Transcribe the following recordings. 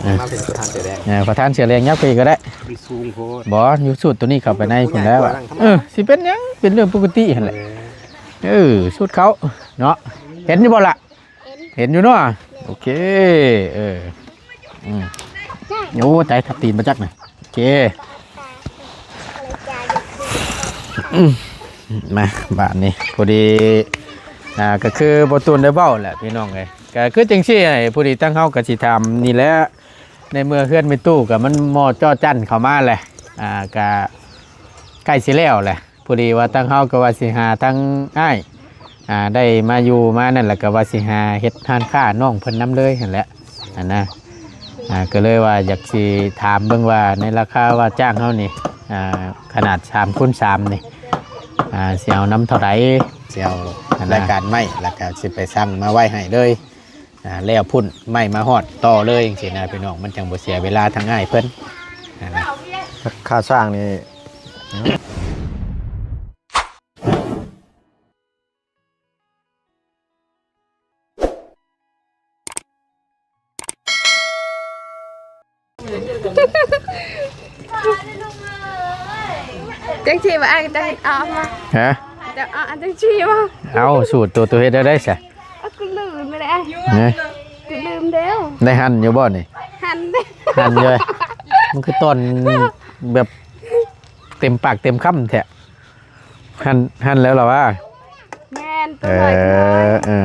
ມາເປັນປະທານເສືອແດງ ເອີ ປະທານເສືອແດງຍັບໄປອີກກໍໄດ້ ມັນສູງໂພດ ບໍ່ ຢູ່ສູດໂຕນີ້ເຂົ້າໄປໃນພຸ້ນແລ້ວ ໂອ້ ໃຫຍ່ກວ່າຫຼັງທຳມະດາ ເອີ ຊິເປັນຫຍັງ ເປັນເລື່ອງປົກກະຕິຫັ້ນແຫຼະ ເອີ ສູດເຂົາເນາະ ເຫັນຢູ່ບໍ່ລະ? ເຫັນ ເຫັນຢູ່ເນາະ ໂອເຄ ເອີ ອືມ ໂອ້ ຕາຍ ທັບຕີນບໍ່ຈັກນະ ໂອເຄ ອືມ ມາ ບາດນີ້ ພໍດີ ອ່າ ກໍຄືບໍ່ຕູນໄດ້ເວົ້າແຫຼະພີ່ນ້ອງເອີຍ ກໍຄືຈັ່ງຊີ້ ພໍດີທາງເຮົາກໍຊິຖາມນີ້ແຫຼະ ໃນເມື່ອເຮືອນແມ່ຕູ້ກໍມັນໝໍ້ຈໍ້ຈັ້ນເຂົ້າມາແຫຼະ ອ່າ ກໍໃກ້ຊິແລ້ວແຫຼະ ພໍດີວ່າທາງເຮົາກໍວ່າຊິຫາທາງອ້າຍ ອ່າ ໄດ້ມາຢູ່ມານັ້ນ ແລ້ວກໍວ່າຊິຫາເຮັດຮ້ານຄ້ານ້ອງເພິ່ນນຳເລີຍຫັ້ນແຫຼະ ຫັ້ນນະ ອ່າ ກໍເລີຍວ່າຢາກຊິຖາມເບິ່ງວ່າໃນລາຄາວ່າຈ້າງເຮົານີ້ ອ່າ ຂະໜາດສາມຄູນສາມນີ້ ອ່າ ຊິເອົານຳເທົ່າໃດ ຊິເອົາ ຫັ້ນນະ ລາຍການໄມ້ ແລ້ວກໍຊິໄປສັ່ງມາໄວ້ໃຫ້ເລີຍ ອ່າ ແລ້ວພຸ້ນໄມ້ມາຮອດຕໍ່ເລີຍຈັ່ງຊີ້ນະພີ່ນ້ອງ ມັນຈັ່ງບໍ່ເສຍເວລາທາງອ້າຍເພິ່ນ ຫັ້ນນະ ຄ່າສ້າງນີ້ ຈັ່ງຊີ້ວ່າອ້າຍຈະເຮັດອອກມາ ຮະ ຈະເອົາອັນຈັ່ງຊີ້ວ່າ ເອົາ ສູດໂຕ ໂຕເຮັດແນວໃດຊະ? ເອົາ ກູລືມແລ້ວ ຮະ ກູລືມແລ້ວ ໄດ້ຫັນຢູ່ບໍ່ນີ້? ຫັນເດ້ ຫັນຢູ່ ມັນຄືຕອນແບບເຕັມປາກເຕັມຄຳແທ້ ຫັນ ຫັນແລ້ວລະວ່າ ແມ່ນ ໂຕນ້ອຍ ເອີ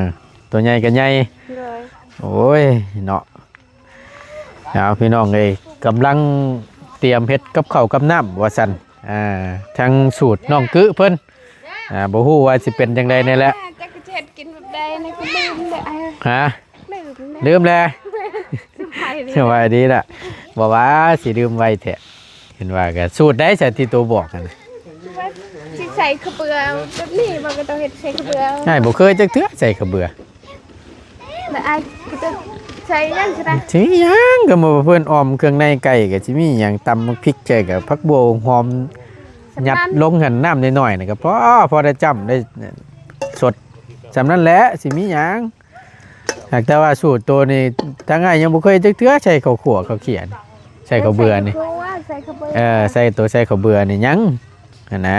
ໂຕນ້ອຍ ເອີ ໂຕໃຫຍ່ກໍໃຫຍ່ ໂດຍ ໂອ້ຍເນາະ ເອົາ ພີ່ນ້ອງເອີຍ ກຳລັງຕຽມເຮັດກັບເຂົ້າກັບນ້ຳວ່າຊັ້ນ ອ່າ ທາງສູດນ້ອງກຶເພິ່ນ ອ່າ ບໍ່ຮູ້ວ່າຊິເປັນຈັ່ງໃດແດ່ແຫຼະ ຈັກຊິເຮັດກິນແບບໃດນີ້ ກໍລືມແລ້ວ ຮະ ລືມແລ້ວ ລືມແລ້ວ ສະບາຍດີ ສະບາຍດີລະ ບໍ່ວ່າຊິລືມໄວແທ້ ເຫັນວ່າກໍສູດໃດຊະທີ່ໂຕບອກຫັ້ນນະ ຊິໃສ່ຂະເບືອແບບນີ້ ມັນກໍຕ້ອງເຮັດໃສ່ຂະເບືອ ອ້າຍບໍ່ເຄີຍຈັກເທື່ອໃສ່ຂະເບືອ ແລ້ວອ້າຍກໍຈະໃສ່ຫຍັງຊະນະ? ຊິຫຍັງ ກໍມາເພິ່ນອ່ອມເຄື່ອງໃນໄກ່ ກໍຊິມີຫຍັງ ຕຳໝາກພິກໃສ່ ກໍຜັກບົ່ວຫອມ ສຳນັ້ນ ຍັດລົງຫັ້ນ ນ້ຳໜ້ອຍໆ ນີ້ກໍພໍ ພໍໄດ້ຈ້ຳໄດ້ສົດ ສ່ຳນັ້ນແຫຼະ ຊິມີຫຍັງ ຫາກແຕ່ວ່າສູດໂຕນີ້ ທາງອ້າຍຍັງບໍ່ເຄີຍຈັກເທື່ອ ໃສ່ເຂົ້າຂົ້ວເຂົ້າຂຽນ ໃສ່ເຂົ້າເບືອນີ້ ໃສ່ເຂົ້າເບືອ ເອີ ໃສ່ໂຕ ໃສ່ເຂົ້າເບືອນີ້ຍັງ ຫັ້ນນະ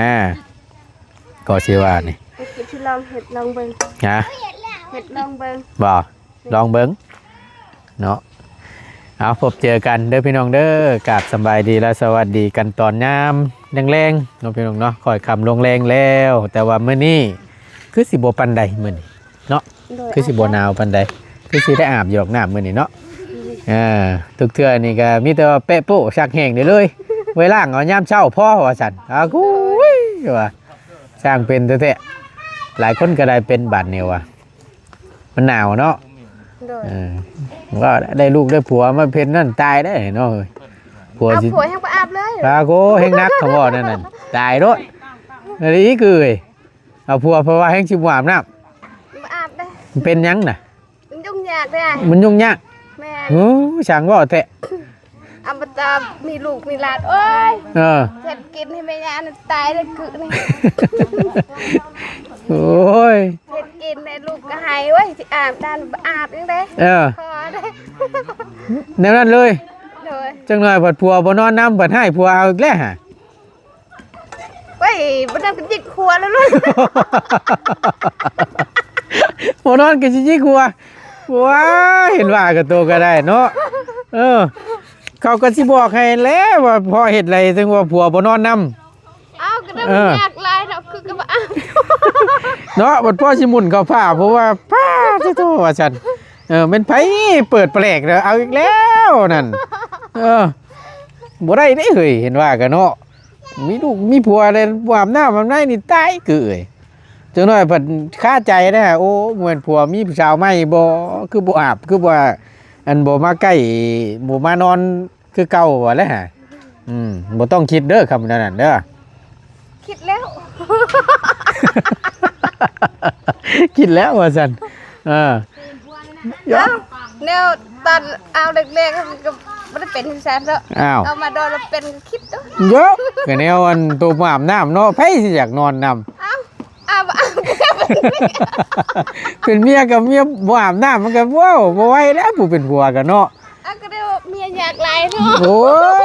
ກໍຊິວ່ານີ້ ເຮັດ ຊິລອງເຮັດລອງເບິ່ງ ຮະ ເຮັດລອງເບິ່ງ ບໍ່ ລອງເບິ່ງເນາະ ເອົາ ພົບເຈີກັນເດີພີ່ນ້ອງເດີ ກາບສະບາຍດີ ແລະ ສະຫວັດດີກັນຕອນຍາມແລງໆ ເນາະ ພີ່ນ້ອງເນາະ ຄ່ອຍຄ່ຳລົງແລງແລ້ວ ແຕ່ວ່າມື້ນີ້ຄືຊິບໍ່ປານໃດມື້ນີ້ເນາະ ໂດຍ ຄືຊິບໍ່ໜາວປານໃດ ຄືຊິໄດ້ອາບຢູ່ດອກນ້ຳມື້ນີ້ເນາະ ອືມ ເອີ ທຸກເທື່ອນີ້ກໍມີແຕ່ວ່າແປະໂປ້ຊັກແຫ້ງໄດ້ເລີຍ ໄວ້ລ້າງເອົາຍາມເຊົ້າພໍວ່າຊັ້ນ ອາ ໂອ້ຍ ວ່າ ຊ່າງເປັນແທ້ໆ ຫຼາຍຄົນກໍໄດ້ເປັນບາດນີ້ວ່າ ມັນໜາວເນາະ ໂດຍ ເອີ ວ່າໄດ້ລູກໄດ້ຜົວມາເປັນນັ້ນຕາຍໄດ້ເນາະ ຜົວ ເອົາ ຊິ ຜົວແຮ່ງບໍ່ອາບເລີຍ ອາໂກ ແຮ່ງໜັກຄຳເວົ້ານັ້ນນະ ຕາຍໂລດ ອັນນີ້ຄືເອີຍ ເອົາຜົວເພາະວ່າແຮ່ງຊິບໍ່ອາບນ້ຳ ບໍ່ອາບເດ້ ມັນເປັນຫຍັງນະ? ມັນຫຍຸ້ງຍາກເດ້ ມັນຫຍຸ້ງຍາກ ແມ່ນ ໂອ້ ຊ່າງເວົ້າແທ້ ອາມາຕາມີລູກມີຫຼານ ໂອ້ຍ ເອີ ເຮັດກິນໃຫ້ແມ່ຍ່ານັ້ນຕາຍເລີຍກຶນີ້ ໂອ້ຍ ເຮັດກິນໃຫ້ລູກກໍໃຫ້ ໂອ້ຍ ຊິອາບນ້ຳ ອາບຈັ່ງໃດ ເອີ ພໍເດ້ ແນວນັ້ນເລີຍ ໂດຍ ຈັກໜ່ອຍພັດຜົວບໍ່ນອນນຳ ພັດໃຫ້ຜົວເອົາອີກແລ້ວຫາ ໂອ້ຍ ບໍ່ນອນກໍຈິກຫົວແລ້ວລູກ ບໍ່ນອນກໍຊິຈິກຫົວ ວ້າ ເຫັນວ່າກັບໂຕກໍໄດ້ເນາະ ເອີ ເຂົາກໍຊິບອກໃຫ້ແຫຼະວ່າເພາະເຫດໃດເຖິງວ່າຜົວບໍ່ນອນນຳ ເອົ້າ ກໍໄດ້ ເອີ ມັນຍາກຫຼາຍເນາະ ຄືກໍວ່າ ເນາະ ບັດພໍຊິໝຸນເຂົ້າຜ້າ ເພາະວ່າ ປ້າດໂທ້ ວ່າຊັ້ນ ເອີ ແມ່ນໃຜເປີດແປກແລ້ວ ເອົາອີກແລ້ວນັ້ນ ເອີ ບໍ່ໄດ້ເດ້ເຮີ້ຍ ເຫັນວ່າກັນເນາະ ມີລູກມີຜົວແລ້ວບໍ່ອາບນ້ຳອາບໃນນີ້ຕາຍເກີຍ ຈັກໜ້ອຍພັດຄາໃຈເດ້ ໂອ້ ບໍ່ແມ່ນຜົວມີຜູ້ສາວໃໝ່ບໍ່ ຄືບໍ່ອາບ ຄືວ່າ ອັນ ບໍ່ມາໃກ້ ບໍ່ມານອນຄືເກົ່າວ່າແຫຼະຫາ ອືມ ບໍ່ຕ້ອງຄິດເດີ ຄຳແນວນັ້ນເດີ ຄິດແລ້ວ ຄິດແລ້ວວ່າຊັ້ນ ເອີ ເອົ້າ ແນວຕອນເອົາແລກໆ ມັນກໍບໍ່ໄດ້ເປັນຈັ່ງຊັ້ນເນາະ ອ້າວ ເອົາມາໂດນແລ້ວເປັນ ຄິດເນາະ ເອີ ກໍແນວອັນໂຕບໍ່ອາບນ້ຳເນາະ ໃຜຊິຢາກນອນນຳ ເອົ້າ ອາບ ອາບ ເປັນເມຍ ເປັນເມຍກໍເມຍບໍ່ອາບນ້ຳ ມັນກໍ ໂອ້ ບໍ່ໄຫວແລ້ວ ຜູ້ເປັນຜົວກໍເນາະ ເອົາ ກໍໄດ້ວ່າ ເມຍຢາກຫຼາຍເນາະ. ໂອ້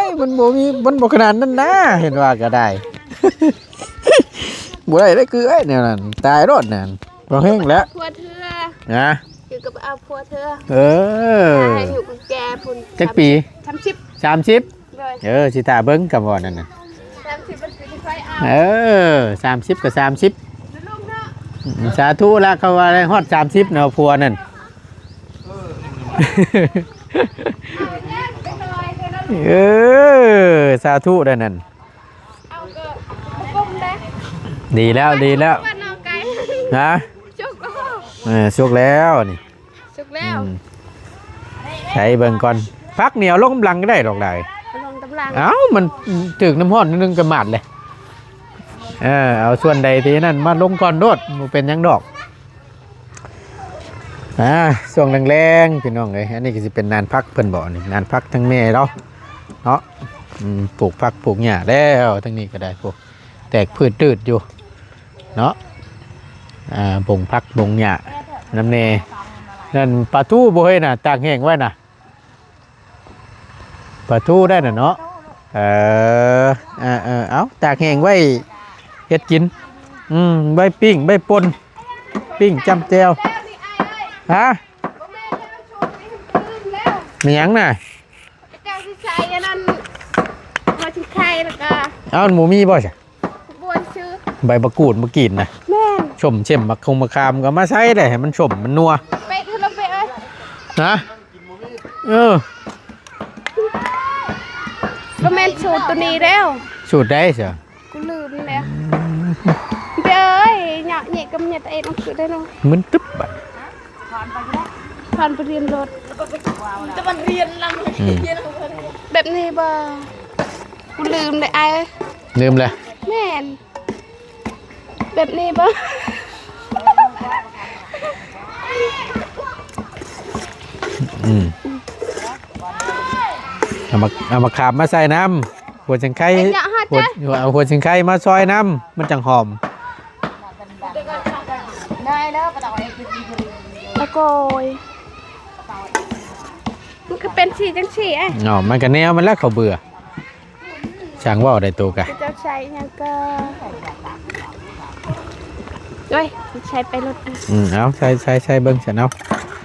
ຍ ມັນບໍ່ມີ ມັນບໍ່ຂະໜາດນັ້ນນາ ເຫັນວ່າກໍໄດ້ ບໍ່ໄດ້ເດ້ ຄືເອີຍ ແນວນັ້ນ ຕາຍໂລດນັ້ນ ບໍ່ແຮງແລ້ວ ຜົວເທື່ອ ນະ ຄືກໍໄປເອົາຜົວເທື່ອ. ເອີ ຖ້າໃຫ້ຢູ່ກັບແກພຸ້ນ ຈັກປີ? ສາມສິບ ສາມສິບ ໂດຍ ເອີ ຊິຖ້າເບິ່ງກັບບໍ່ນັ້ນນະ ສາມສິບມັນຊິຄ່ອຍເອົາ. ເອີ ສາມສິບກໍສາມສິບ ລຸງເນາະ. ອືມ ສາທຸລະ ເຂົາວ່າໄດ້ຮອດສາມສິບເນາະ ຜົວນັ້ນ. ເອີ ສາທຸໄດ້ນັ້ນ ເອົາກໍກຸ້ມໄດ້. ດີແລ້ວ ດີແລ້ວ ບ້ານນອກໄກ ຮະ? ສຸກແລ້ວ ເອີ ສຸກແລ້ວນີ້ ສຸກແລ້ວ. ອືມ ໃສ່ເບິ່ງກ່ອນ ຜັກນີ້ເອົາລົງກຳລັງກໍໄດ້ດອກຫຼາຍ ເອົາລົງກຳລັງ. ເອົ້າ ມັນຖືກນ້ຳຮ້ອນໜ້ອຍໜຶ່ງກໍໝາດເລີຍ. ເອີ ເອົາສ່ວນໃດທີ່ນັ້ນມາລົງກ່ອນໂລດ ບໍ່ເປັນຫຍັງດອກ. ອ່າ ຊ່ວງແລງໆ ພີ່ນ້ອງເອີຍ ອັນນີ້ກໍຊິເປັນນານຜັກເພິ່ນບໍນີ້ ນານຜັກທາງແມ່ລາວເນາະ. ອືມ ປູກຜັກປູກຫຍ້າແລ້ວ ທາງນີ້ກໍໄດ້ ໂອ້ ແຕກພືດຈືດຢູ່ເນາະ. ອ່າ ບົງຜັກບົງຫຍ້ານຳແດ່. ນັ້ນປາທູບໍ່ເຮີ້ຍນະ ຕາກແຫ້ງໄວ້ນະ. ປາທູໄດ້ນະເນາະ. ເອີ ເອີ ເອີ ເອົາ ຕາກແຫ້ງໄວ້ເຮັດກິນ. ອືມ ໄວ້ປີ້ງ ໄວ້ປົ່ນ ປີ້ງຈ້ຳແຈ່ວ. ຮະ? ມີຫຍັງນະ? ເຈົ້າຊິໃສ່ອັນນັ້ນ ຫົວຊິງໄຄ ແລ້ວກໍ ເອົ້າ ມັນບໍ່ມີບໍ່ຊະ? ບໍ່ໄດ້ຊື້ ໃບມະກູດມາກິນນະ. ແມ່ນ ສົ້ມເຊັ່ມ ໝາກຄົງໝາກຂາມກໍເອົາມາໃສ່ໄດ້ ໃຫ້ມັນສົ້ມມັນນົວ. ເປັດເຮົາລະເປັດເອີຍ ຮະ? ເອີ ບໍ່ແມ່ນສູດໂຕນີ້ແລ້ວ. ສູດໃດຊະ? ກູລືມແລ້ວ. ອືມ ເປັດເອີຍ ເຍາະແຍະກັບເຍາະຕະເອດມັນຄືໄດ້ເນາະ. ມຶນຕຶບບາດ ຜ່ານໄປຮຽນລົດ ແຕ່ມັນຮຽນນຳ ອືມ ແບບນີ້ບໍ່? ກູລືມເດ້ອ້າຍ ລືມແລ້ວ. ແມ່ນ ແບບນີ້ບໍ່? ອືມ ເອົາມາ ເອົາມາຂາມມາໃສ່ນຳ ຫົວຊິງໄຄ ເອົາຫົວຊິງໄຄມາຊອຍນຳ ມັນຈັ່ງຫອມ. ໂອ້ຍ ມັນກໍເປັນສີຈັ່ງຊີ້ເອ. ເນາະ ມັນກໍແນວມັນແຫຼະ ເຂົາເບື່ອ. ຊ່າງເວົ້າໄດ້ໂຕກະ ເຈົ້າໃຊ້ຫຍັງກໍ ໂອ້ຍ ໃຊ້ໄປໂລດ. ອືມ ເອົາ ໃສ່ ໃສ່ ໃສ່ເບິ່ງຊັ້ນເອົາ.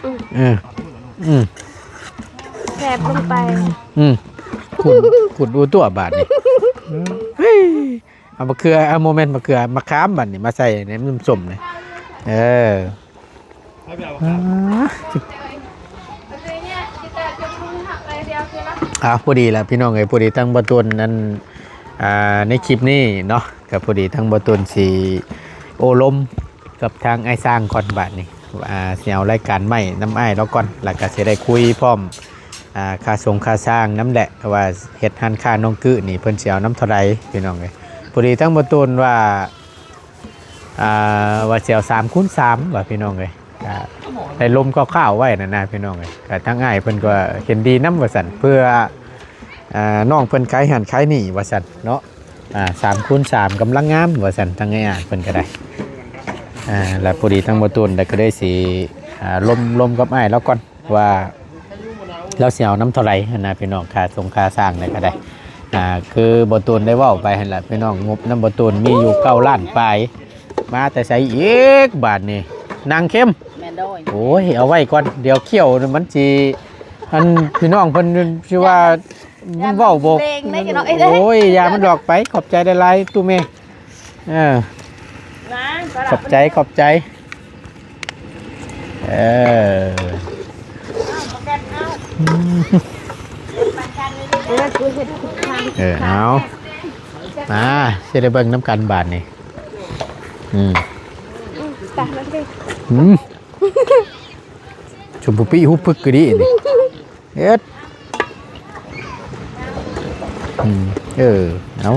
ອືມ ເອີ ອືມ ແຖບລົງໄປ. ອືມ ຂຸດ ຂຸດອູຕົວະບາດນີ້. ເຮີ້ຍ ເອົາມະເຂືອ ເອົາ ບໍ່ແມ່ນມະເຂືອ ມະຂາມບາດນີ້ ມາໃສ່ໃນນ້ຳສົ້ມນີ້. ເອີ ອ່າ ອ່າ ພໍດີລະພີ່ນ້ອງເອີຍ ພໍດີທາງບ່າວຕູນນັ້ນ ອ່າ ໃນຄລິບນີ້ເນາະ ກໍພໍດີທາງບ່າວຕູນຊິໂອ້ລົມກັບທາງອ້າຍຊ້າງກ່ອນບາດນີ້ ວ່າຊິເອົາລາຍການໃໝ່ນຳອ້າຍລາວກ່ອນ ແລ້ວກໍຊິໄດ້ຄຸຍພ້ອມ ອ່າ ຄ່າຊົງຄ່າຊ່າງນຳແຫຼະ ວ່າເຮັດຮ້ານຄ້ານ້ອງກຶນີ້ເພິ່ນຊິເອົານຳເທົ່າໃດພີ່ນ້ອງເອີຍ. ພໍດີທາງບ່າວຕູນວ່າ ອ່າ ວ່າຊິເອົາສາມຄູນສາມວ່າພີ່ນ້ອງເອີຍ ກໍໄດ້ລົມຄ່າວໆໄວ້ນັ້ນນະພີ່ນ້ອງເອີຍ. ກໍທາງອ້າຍເພິ່ນກໍເຫັນດີນຳວ່າຊັ້ນ ເພື່ອ ອ່າ ນ້ອງເພິ່ນຂາຍຫັ້ນຂາຍນີ້ວ່າຊັ້ນເນາະ. ອ່າ ສາມຄູນສາມກຳລັງງາມວ່າຊັ້ນ ທາງອ້າຍເພິ່ນກໍໄດ້. ອ່າ ແລ້ວພໍດີທາງບ່າວຕູນກໍເລີຍຊິ ອ່າ ລົມ ລົມກັບອ້າຍລາວກ່ອນ ວ່າລາວຊິເອົານຳເທົ່າໃດຫັ້ນນະພີ່ນ້ອງ ຄ່າຊົງຄ່າຊ່າງໃດກໍໄດ້. ອ່າ ຄືບ່າວຕູນໄດ້ເວົ້າໄປຫັ້ນລະພີ່ນ້ອງ ງົບນຳບ່າວຕູນມີຢູ່ເກົ້າລ້ານປາຍ ມາແຕ່ໃສອີກບາດນີ້ ນາງເຂັມ? ແມ່ນໂດຍ. ໂອ້ຍ ເອົາໄວ້ກ່ອນ ດຽວຂ້ຽວມັນຊິ ອັນ ພີ່ນ້ອງເພິ່ນຊິວ່າ ເວົ້າບໍ່ ໂອ້ຍ ຢ່າມັນຫຼອກໄປ. ຂອບໃຈຫຼາຍໆ ຕູ້ແມ່. ເອີ ຂອບໃຈ ຂອບໃຈ. ເອີ ເອີ ເອົາ ມາ ຊິໄດ້ເບິ່ງນຳກັນບາດນີ້. ອືມ ຕາມມາຊິ. ອືມ ຊົມຜູ້ປີ້ຫູປຶກກະດີນີ້. ເຮັດ ອືມ ເອີ ເອົາ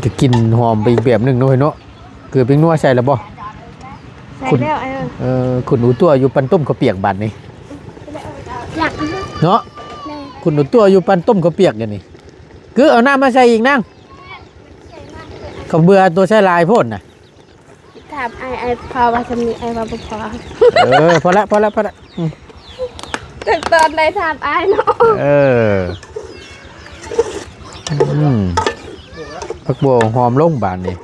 ຈະກິນຫອມໄປອີກແບບໜຶ່ງເນາະເນາະ. ເກືອ ແປ້ງນົວໃສ່ແລ້ວບໍ່? ໃສ່ແລ້ວ. ເອີ ເອີ ຂຸນອູຕົວະຢູ່ປັ່ນຕົ້ມເຂົ້າປຽກບາດນີ້ ຢາກເນາະ. ແມ່ນ ຂຸນອູຕົວະຢູ່ປັ່ນຕົ້ມເຂົ້າປຽກດຽວນີ້. ຄືເອົານ້ຳມາໃສ່ອີກນາງ. ເຂົາເບື່ອຕົວໃສ່ຫຼາຍໂພດນະ. ຖາມອ້າຍ ອ້າຍພໍວ່າສ່ຳນີ້ ອ້າຍວ່າບໍ່ພໍ. ເອີ ພໍລະ ພໍລະ ພໍລະ. ອືມ ແຕ່ຕອນໄດ້ຖາມອ້າຍເນາະ. ເອີ ອືມ ຜັກບົວຫອມລົງບາດນີ້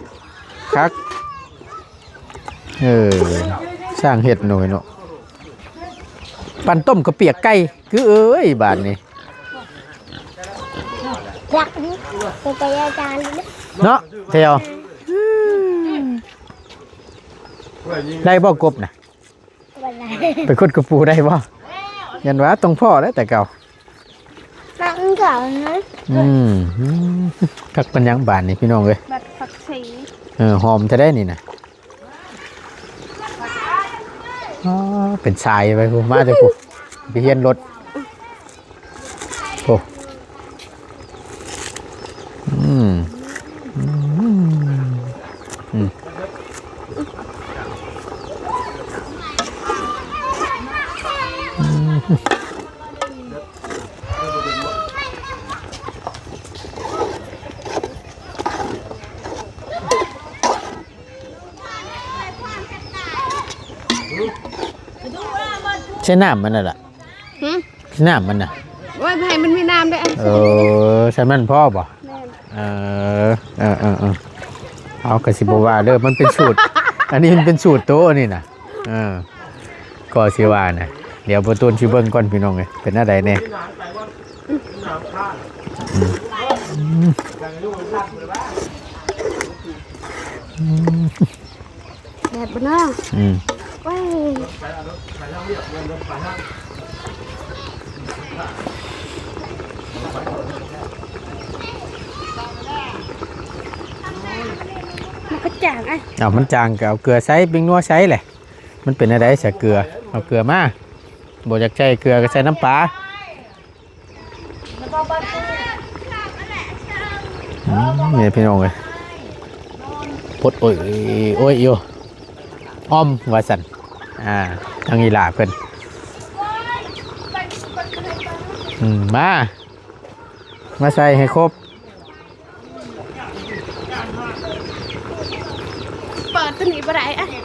ຄັກ. ເອີ ຊ່າງເຮັດໜ້ອຍເນາະ ປັ່ນຕົ້ມເຂົ້າປຽກໄກ່ ຄືເອີຍບາດນີ້ ຈັກເປັນໄປອາຈານເນາະ ແຖວ ໄດ້ບໍ່ກົບນະ? ບໍ່ໄດ້ ໄປຂຸດກະປູໄດ້ບໍ່? ຍັນວ່າຕ້ອງພໍ້ແລ້ວແຕ່ເກົ່າ ມັນເຂົານະ ອືມ ຄັກປານຫຍັງບາດນີ້ພີ່ນ້ອງເອີຍ ບັດຜັກຊີ ເອີ ຫອມແທ້ໄດ໋ນີ້ນະ. ອໍ ເປັນສາຍໄປພຸ້ນ ມາແຕ່ພຸ້ນ ໄປຮຽນລົດ ໂອ້ ອືມ ອືມ ອືມ ອືມ. ໃສ່ນ້ຳມັນນັ້ນລະ ຫື ໃສ່ນ້ຳມັນນະ ໂອ້ຍ ໃຫ້ມັນມີນ້ຳໄດ້ ເອີ ໃສ່ມັນພໍບໍ່? ແມ່ນ ເອີ ເອີ ເອີ ເອີ ເອົາ ກະຊິບໍ່ວ່າເດີ ມັນເປັນສູດ ອັນນີ້ມັນເປັນສູດໂຕ ອັນນີ້ນະ ເອີ ກໍຊິວ່ານະ ດຽວປະຕູນຊິເບິ່ງກ່ອນພີ່ນ້ອງເອີຍ ເປັນແນວໃດແດ່. ອືມ ອືມ ແດດບໍ່ເນາະ ອືມ ໂອ້ຍ ມັນກໍຈາງ ເອົາ ມັນຈາງກໍເອົາເກືອໃສ່ ເປັງນົວໃສ່ແຫຼະ. ມັນເປັນແນວໃດໃສ່ເກືອ ເອົາເກືອມາ ບໍ່ຢາກໃສ່ເກືອກໍໃສ່ນ້ຳປາ ອືມ ນີ້ພີ່ນ້ອງເອີຍ ປົດໂອ້ຍໂອ້ຍຢູ່ ອອມວ່າຊັ້ນ ອ່າ ທາງອີ່ຫຼ້າເພິ່ນ ອືມ ມາ ມາໃສ່ໃຫ້ຄົບ ເປີດຕົວນີ້ບໍ່ໄດ້ອະ ຫື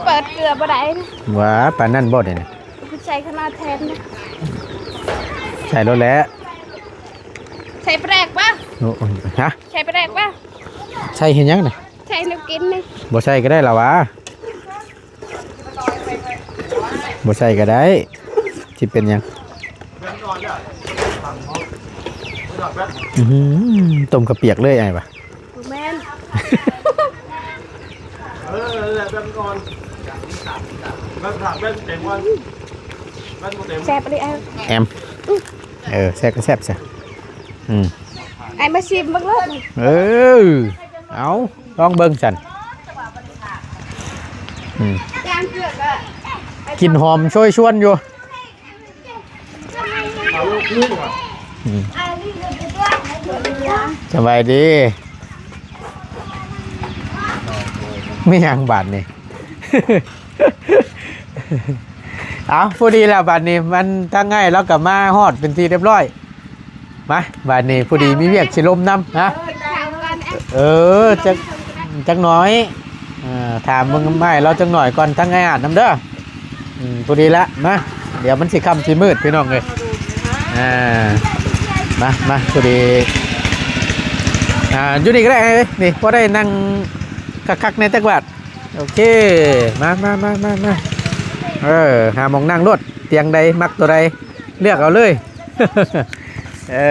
ເປີດເກືອບໍ່ໄດ້ນະ ວ່າປານນັ້ນບໍ່ເດນີ້ ໃສ່ຂະໜາດແທນນະ ໃສ່ໂລດແຫຼະ ໃສ່ປາແດກບໍ່ ໂອ້ ຮະ ໃສ່ປາແດກບໍ່ ໃສ່ເຮັດຫຍັງນະ ໃສ່ແນວກິນນີ້ ບໍ່ໃສ່ກໍໄດ້ລະຫວາ. ບໍ່ໃສ່ກໍໄດ້ ຊິເປັນຫຍັງ? ອື ຕົ້ມເຂົ້າປຽກເລີຍອ້າຍວ່າ. ບໍ່ແມ່ນ ເອີ ແບບອ່ອນ ແບບ ແບບເຕັມກ່ອນ ແບບບໍ່ເຕັມ ແຊບອີ່ຫຼີອ້າຍ. ເອີ ແຊບກໍແຊບຊະ. ອື ອ້າຍມາຊີມເບິ່ງໂລດ. ເອີ ເອົາ ລອງເບິ່ງຊັ້ນ. ອື ກິ່ນຫອມໂຊຍຊວນຢູ່. ອື ສະບາຍດີ. ມີຫຍັງບາດນີ້? ເອົາ ພໍດີແລ້ວບາດນີ້ ມັນ ທາງອ້າຍລາວກໍມາຮອດເປັນທີ່ຮຽບຮ້ອຍ. ມາ ບາດນີ້ພໍດີມີວຽກຊິລົມນຳນະ. ເອີ ຈັກ ຈັກໜ້ອຍ ເອີ ຖາມເບິ່ງອ້າຍລາວຈັກໜ້ອຍກ່ອນ ທາງອ້າຍອາດນຳເດີ. ອື ພໍດີລະ ມາ ດຽວມັນຊິຄ່ຳຊິມືດພີ່ນ້ອງເອີຍ. ອ່າ ມາ ມາ ພໍດີ ອ່າ ຢູ່ນີ້ກໍໄດ້ເອີຍ ນີ້ ພໍໄດ້ນັ່ງຄັກໆແດ່ຈັກບາດ. ໂອເຄ ມາ ມາ ມາ ມາ ເອີ ຫາໝ່ອງນັ່ງໂລດ ຕຽງໃດ ມັກໂຕໃດ ເລືອກເອົາເລີຍ. ເອີ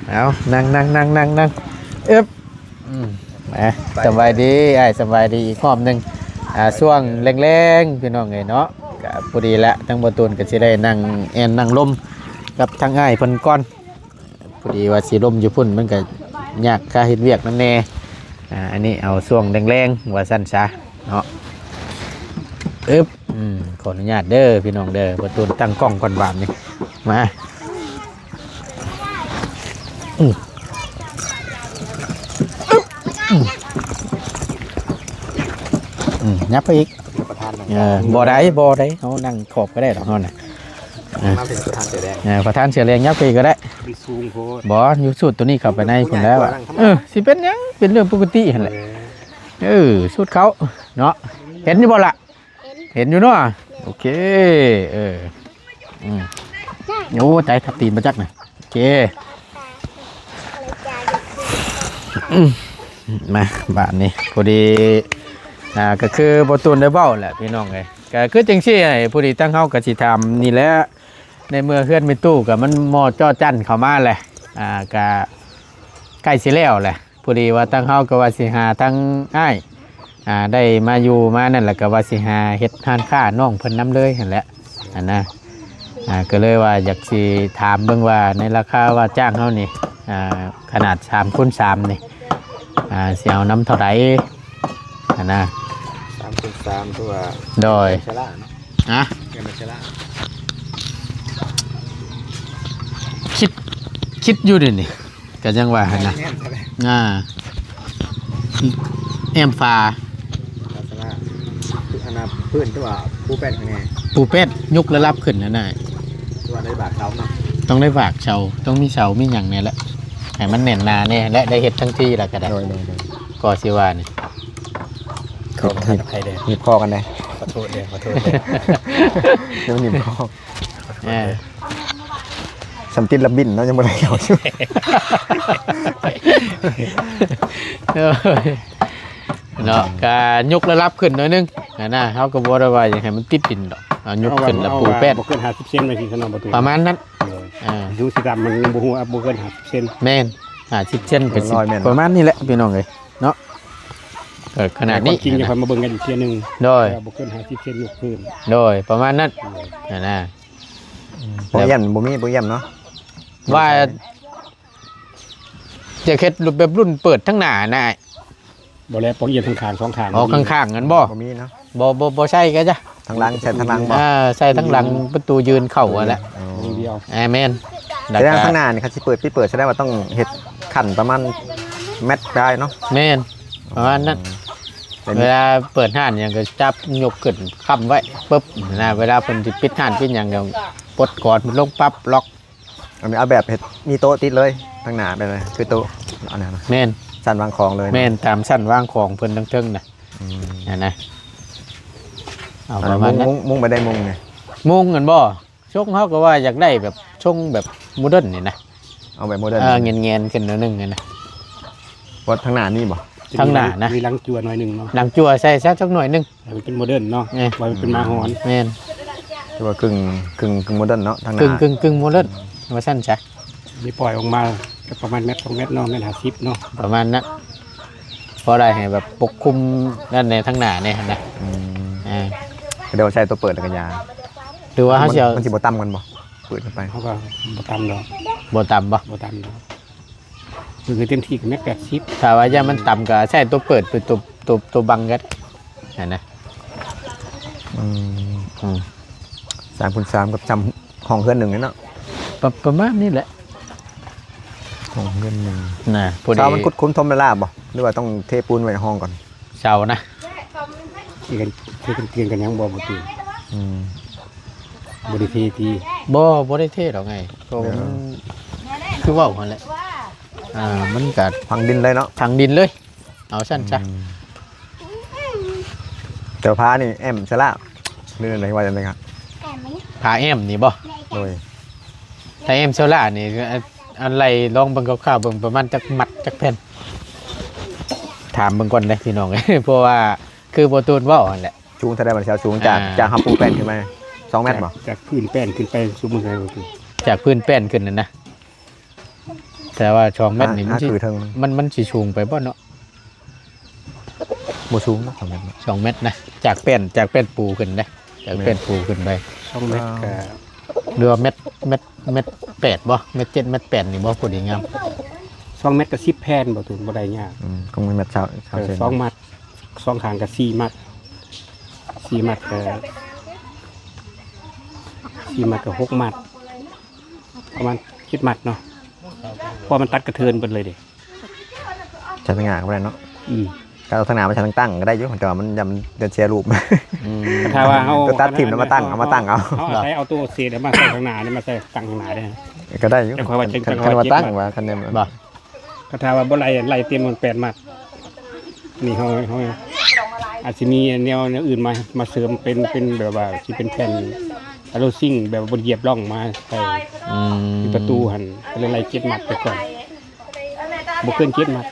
ເອົາ ນັ່ງ ນັ່ງ ນັ່ງ ນັ່ງ ອຶບ ອືມ ມາ ສະບາຍດີອ້າຍ ສະບາຍດີອີກຮອບໜຶ່ງ. ອ່າ ຊ່ວງແລງໆ ພີ່ນ້ອງເອີຍເນາະ ກະພໍດີລະ ທາງບໍ່ຕູນກໍຊິໄດ້ນັ່ງແອ່ນນັ່ງລົມກັບທາງອ້າຍເພິ່ນກ່ອນ. ພໍດີວ່າຊິລົມຢູ່ພຸ້ນ ມັນກໍຍາກຄ່າເຮັດວຽກນຳແດ່. ອ່າ ອັນນີ້ເອົາຊ່ວງແລງໆ ວ່າຊັ້ນຊະເນາະ. ອຶບ ອືມ ຂໍອະນຸຍາດເດີພີ່ນ້ອງເດີ ບໍ່ຕູນຕັ້ງກ້ອງກ່ອນບາດນີ້. ມາ ອືມ ອືມ ອືມ ຫຍັບໄປອີກ. ເອີ ບໍ່ໄດ້ ບໍ່ໄດ້ ເຮົານັ່ງຂອບກໍໄດ້ດອກເຮົານະ. ເອີ ມາເປັນປະທານເສືອແດງ ເອີ ປະທານເສືອແດງ ຫຍັບໄປອີກກໍໄດ້. ມີສູງໂພດ ບໍ່ ຢູ່ສູດຕົວນີ້ເຂົ້າໄປໃນພຸ້ນແລ້ວ. ເອີ ຊິເປັນຫຍັງ ເປັນເລື່ອງປົກກະຕິຫັ້ນແຫຼະ. ເອີ ສູດເຂົາເນາະ ເຫັນຢູ່ບໍ່ລະ? ເຫັນ ເຫັນຢູ່ເນາະ. ໂອເຄ ເອີ ອືມ ໂອ້ ໃຈທັບຕີນບໍ່ຈັກນະ. ໂອເຄ ອືມ ມາ ບາດນີ້ພໍດີ ອ່າ ກໍຄືບໍ່ຕູນໄດ້ເວົ້າແຫຼະພີ່ນ້ອງເອີຍ ກໍຄືຈັ່ງຊີ້ ພໍດີທາງເຮົາກໍຊິຖາມນີ້ແຫຼະ ໃນເມື່ອເຮືອນແມ່ຕູ້ກໍມັນໝໍ້ຈໍ້ຈັ້ນເຂົ້າມາແຫຼະ ອ່າ ກໍໃກ້ຊິແລ້ວແຫຼະ. ພໍດີວ່າທາງເຮົາກໍວ່າຊິຫາທາງອ້າຍ ອ່າ ໄດ້ມາຢູ່ມານັ້ນ ແລ້ວກໍວ່າຊິຫາເຮັດຮ້ານຄ້ານ້ອງເພິ່ນນຳເລີຍຫັ້ນແຫຼະ ຫັ້ນນະ ອ່າ ກໍເລີຍວ່າຢາກຊິຖາມເບິ່ງວ່າໃນລາຄາວ່າຈ້າງເຮົານີ້ ອ່າ ຂະໜາດສາມຄູນສາມນີ້ ອ່າ ຊິເອົານຳເທົ່າໃດຫັ້ນນະ. ສາມຄູນສາມ ຄືວ່າ ໂດຍ ເປັນເຊລາເນາະ ຮະ ເປັນເຊລາ ຄິດ ຄິດຢູ່ເດນີ້. ກໍຍັງວ່າຫັ້ນນະ ອ່າ ແອ້ມຝາ ລັກສະນະ ອັນນະ ພື້ນທີ່ວ່າປູແປ້ນຂ້າງໃນ ປູແປ້ນຍົກລະດັບຂຶ້ນຫັ້ນນະ ຄືວ່າໄດ້ບາກເສົາເນາະ ຕ້ອງໄດ້ບາກເສົາ ຕ້ອງມີເສົາມີຫຍັງແດ່ແຫຼະ ໃຫ້ມັນແໜ້ນໜາແດ່ ແລະ ໄດ້ເຮັດທັງທີແລ້ວກໍໄດ້ ໂດຍ ໂດຍ ໂດຍ ກໍຊິວ່ານີ້ ຂໍໂທດໃຫ້ເດີ ໜີບຄໍກັນເດີ ຂໍໂທດເດີ ຂໍໂທດເດີ ຍັງໜີບຄໍ. ເອີ ສ່ຳຕິດລະບິນເນາະ ຍັງບໍ່ໄດ້ເອົາຢູ່ ເນາະ ກະຍົກລະດັບຂຶ້ນໜ້ອຍໜຶ່ງຫັ້ນນະ ເຮົາກໍບໍ່ໄດ້ວ່າຢາກໃຫ້ມັນຕິດດິນດອກ ເອົາຍົກຂຶ້ນລະປູແປ້ນ ບໍ່ເກີນຫ້າສິບເຊັນວ່າຊີ້ຊະເນາະ ປະມານນັ້ນ ເອີ ຢູ່ຊິດຳມັນຍັງບໍ່ຮູ້ ບໍ່ເກີນຫ້າສິບເຊັນ ແມ່ນ ຫ້າສິບເຊັນກໍຊິປະມານນີ້ແຫຼະພີ່ນ້ອງເອີຍເນາະ ເອີ ຂະໜາດນີ້ ຄວາມຈິງ ຄ່ອຍມາເບິ່ງກັນອີກເທື່ອໜຶ່ງ ໂດຍ ບໍ່ເກີນຫ້າສິບເຊັນຍົກຂຶ້ນ ໂດຍ ປະມານນັ້ນຫັ້ນນະ. ອືມ ບໍ່ຢ້ຽມ ບໍ່ມີ ບໍ່ຢ້ຽມເນາະ ວ່າຈະເຮັດແບບລຸ້ນເປີດທາງໜ້ານະ ບໍ່ແລ້ວ ປ່ອງຢ້ຽມທາງຂ້າງສອງຂ້າງ ອໍ ຂ້າງໆຫັ້ນບໍ່ ບໍ່ມີເນາະ ບໍ່ ບໍ່ ບໍ່ໃສ່ກໍຈະ ທາງຫຼັງ ໃສ່ທາງຫຼັງບໍ່ ອ່າ ໃສ່ທາງຫຼັງ ປະຕູຍື່ນເຂົ້າຫັ້ນແຫຼະ ອໍ ດຽວ ອ່າ ແມ່ນ ແລ້ວກໍທາງໜ້ານີ້ ຄັນຊິເປີດ ປິດເປີດ ສະແດງວ່າຕ້ອງເຮັດຂັ້ນປະມານແມັດໄດ້ເນາະ ແມ່ນ ປະມານນັ້ນ ອືມ ເວລາເປີດຮ້ານຫຍັງກໍຈັບຍົກຂຶ້ນຄ້ຳໄວ້ປຶບນະ ເວລາເພິ່ນຊິປິດຮ້ານປິດຫຍັງກໍປົດກອນມັນລົງປັບ ລັອກ ອັນນີ້ເອົາແບບເຮັດມີໂຕະຕິດເລີຍ ທາງໜ້າໄປເລີຍ ຄືໂຕະອັນນັ້ນນະ ແມ່ນ ຊັ້ນວາງຂອງເລີຍ ແມ່ນ ຕາມຊັ້ນວາງຂອງເພິ່ນທາງເທິງນະ ອືມ ຫັ້ນນະ ເອົາປະມານນັ້ນ ມຸງ ມຸງໄປໄດ້ມຸງນີ້ ມຸງຫັ້ນບໍ່ ຊົງເຮົາກໍວ່າຢາກໄດ້ແບບຊົງແບບໂມເດີນນີ້ນະ ເອົາແບບໂມເດີນ ເອີ ແງນໆຂຶ້ນໜ້ອຍໜຶ່ງຫັ້ນນະ ວ່າທາງໜ້ານີ້ບໍ່ ທາງໜ້ານະ ມີຫຼັງຈັ່ວໜ້ອຍໜຶ່ງເນາະ ຫຼັງຈັ່ວໃສ່ຊະຈັກໜ້ອຍໜຶ່ງ ໃຫ້ມັນເປັນໂມເດີນເນາະ ເອີ ວ່າມັນເປັນໝາຫອນ ແມ່ນ ຄືວ່າກຶ່ງ ກຶ່ງ ກຶ່ງໂມເດີນເນາະ ທາງໜ້າ ກຶ່ງ ກຶ່ງ ກຶ່ງໂມເດີນ ວ່າຊັ້ນຊະ ມີປ່ອຍອອກມາກໍປະມານແມັດສອງແມັດເນາະ ແມັດຫ້າສິບເນາະ ປະມານນັ້ນ ພໍໄດ້ໃຫ້ແບບປົກຄຸມນັ້ນແດ່ ທາງໜ້າແດ່ຫັ້ນນະ ອືມ ອ່າ ກໍເດີວ່າໃສ່ຕົວເປີດແລ້ວກໍຢາ ຫຼືວ່າເຮົາຊິເອົາ ມັນຊິບໍ່ຕ່ຳກັນບໍ່ ເປີດຂຶ້ນໄປ ເຮົາກໍບໍ່ຕ່ຳດອກ ບໍ່ຕ່ຳບໍ່ ບໍ່ຕ່ຳດອກ ຄືເຕັມທີ່ກໍແມັດແປດສິບ ຖ້າວ່າຢ້ານມັນຕ່ຳກໍໃຊ້ຕົວເປີດເປັນຕົວ ຕົວ ຕົວບັງກໍໄດ້ຫັ້ນນະ ອືມ ອືມ ສາມຄູນສາມ ກໍສ່ຳຫ້ອງເຮືອນໜຶ່ງເນາະ ປະ ປະມານນີ້ແຫຼະ ຫ້ອງເຮືອນໜຶ່ງນະ ພໍດີ ເສົາມັນຂຸດຂຸມຖົມເວລາບໍ່ ຫຼືວ່າຕ້ອງເທປູນໄວ້ຫ້ອງກ່ອນ ເສົານະ ທີ່ກັນ ທີ່ກັນ ທີ່ກັນຍັງບໍ່ ບໍ່ຕື່ມ ອືມ ບໍ່ໄດ້ເທຕິ ບໍ່ ບໍ່ໄດ້ເທດອກໄງ ເພາະວ່າມັນ ເອີ ຄືເວົ້າຫັ້ນແຫຼະ ອ່າ ມັນກະຝັງດິນເລີຍເນາະ ຝັງດິນເລີຍ ເອົາຊັ້ນຊະ ອືມ ແຕ່ວ່າຜານີ້ແອ້ມສະຫຼາ ຫຼືໃດວ່າຈັ່ງໃດຄັບ ຜາແອ້ມນີ້ບໍ່ ໂດຍ ຖ້າແອ້ມສະຫຼານີ້ ອັນ ອັນໄລ່ລອງເບິ່ງຄ່າວໆເບິ່ງ ປະມານຈັກມັດຈັກແຜ່ນ ຖາມເບິ່ງກ່ອນເດ້ພີ່ນ້ອງ ເພາະວ່າຄືບໍ່ຕູນເວົ້າຫັ້ນແຫຼະ ສູງເທົ່າໃດ ມັນຊິເອົາສູງຈາກ ອ່າ ຈາກເຮົາປູແປ້ນຂຶ້ນມາ ສອງແມັດບໍ່ ຈາກ ຈາກພື້ນແປ້ນຂຶ້ນໄປສູງເທົ່າໃດ ຈາກພື້ນແປ້ນຂຶ້ນຫັ້ນນະ ແຕ່ວ່າສອງແມັດນີ້ມັນຊິ ມັນ ມັນຊິສູງໄປບໍ່ເນາະ ບໍ່ສູງເນາະ ສອງແມັດເນາະ ສອງແມັດນະ ຈາກແປ້ນ ຈາກແປ້ນປູຂຶ້ນເດ້ ຈາກແປ້ນປູຂຶ້ນໄປ ສອງແມັດກໍ ຫຼືວ່າແມັດ ແມັດ ແມັດແປດບໍ່ ແມັດເຈັດ ແມັດແປດນີ້ບໍ່ ພໍດີງາມ ສອງແມັດກໍສິບແຜ່ນບໍ່ ຖືບໍ່ໄດ້ຍາກ ອືມ ຄົງແມັດຊາວ ຊາວ ເອີ ເຊັນ ສອງມັດ ສອງຂ້າງກໍສີ່ມັດ ສີ່ມັດກໍ ສີ່ມັດກໍຫົກມັດ ປະມານເຈັດມັດເນາະ ເພາະມັນຕັດກະເທີນເບິດເລີຍເດ້ ໃຊ້ທາງໜ້າກໍບໍ່ໄດ້ເນາະ ອືມ ຖ້າເອົາທາງໜ້າມາໃຊ້ທາງຕັ້ງກໍໄດ້ຢູ່ ແຕ່ວ່າມັນ ຢ້ານມັນຈະເສຍຮູບ ອືມ ຖ້າວ່າເຮົາ ກໍຕັດຖິ້ມແລ້ວມາຕັ້ງ ເອົາມາຕັ້ງເອົາ ເຮົາອາໄສເອົາຕົວເສດມາໃສ່ທາງໜ້ານີ້ ມາໃສ່ຕັ້ງທາງໜ້າເດ້ ກໍໄດ້ຢູ່ ແຕ່ຂ້ອຍວ່າຈັ່ງ ຈັ່ງ ຄັນວ່າຕັ້ງວ່າ ຄັນແມ່ນ ບໍ່ ກໍຖ້າວ່າບໍ່ໄລ່ ໄລ່ເຕັມມັນແປດມັດ ນີ້ເຮົາ ເຮົາອາດຊິມີແນວ ແນວອື່ນມາ ມາເສີມເປັນ ເປັນແບບວ່າຊິເປັນແຜ່ນ ເອົາໂລຊິງແບບບໍ່ໄດ້ຢຽບລ່ອງມາໃສ່ ອືມ ທີ່ປະຕູຫັ້ນ ກໍເລີຍໄລ່ເຈັດມັດໄປກ່ອນ ບໍ່ເກີນເຈັດມັດ.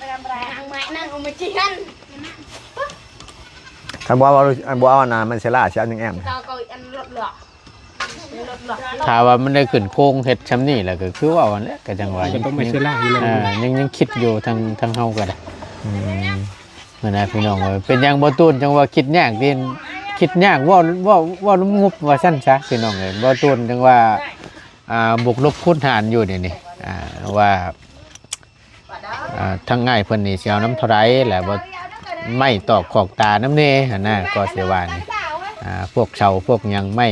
ຄັນບໍ່ເອົາ ບໍ່ເອົາອັນນະ ມັນເຊລາ ຊິເອົາຫຍັງແອ້ມ? ຖ້າວ່າມັນໄດ້ຂຶ້ນໂຄງເຮັດຊ່ຳນີ້ແລ້ວ ກໍຄືເວົ້າຫັ້ນແຫຼະ ກໍຈັ່ງວ່າ ກໍຕ້ອງໄປເຊລາຢູ່ແລ້ວ ອ່າ ຍັງ ຍັງຄິດຢູ່ ທາງ ທາງເຮົາກໍໄດ້ ອືມ ຫັ້ນນະພີ່ນ້ອງເອີຍ. ເປັນຫຍັງບໍ່ຕູນຈັ່ງວ່າຄິດຍາກເດ ຄິດຍາກ ເວົ້າ ເວົ້າ ເວົ້າລວມງົບວ່າຊັ້ນຊະພີ່ນ້ອງເອີຍ. ບໍ່ຕູນຈັ່ງວ່າ ອ່າ ບວກລົບຄູນຫານຢູ່ນີ້ນີ້ ອ່າ ວ່າ ອ່າ ທາງອ້າຍເພິ່ນນີ້ຊິເອົານຳເທົ່າໃດ ແລ້ວບໍ່ ໄມ້ຕອກຂອກຕານຳແດ່ຫັ້ນນະ ກໍຊິວ່ານີ້ ອ່າ ພວກເສົາພວກຫຍັງ ໄມ້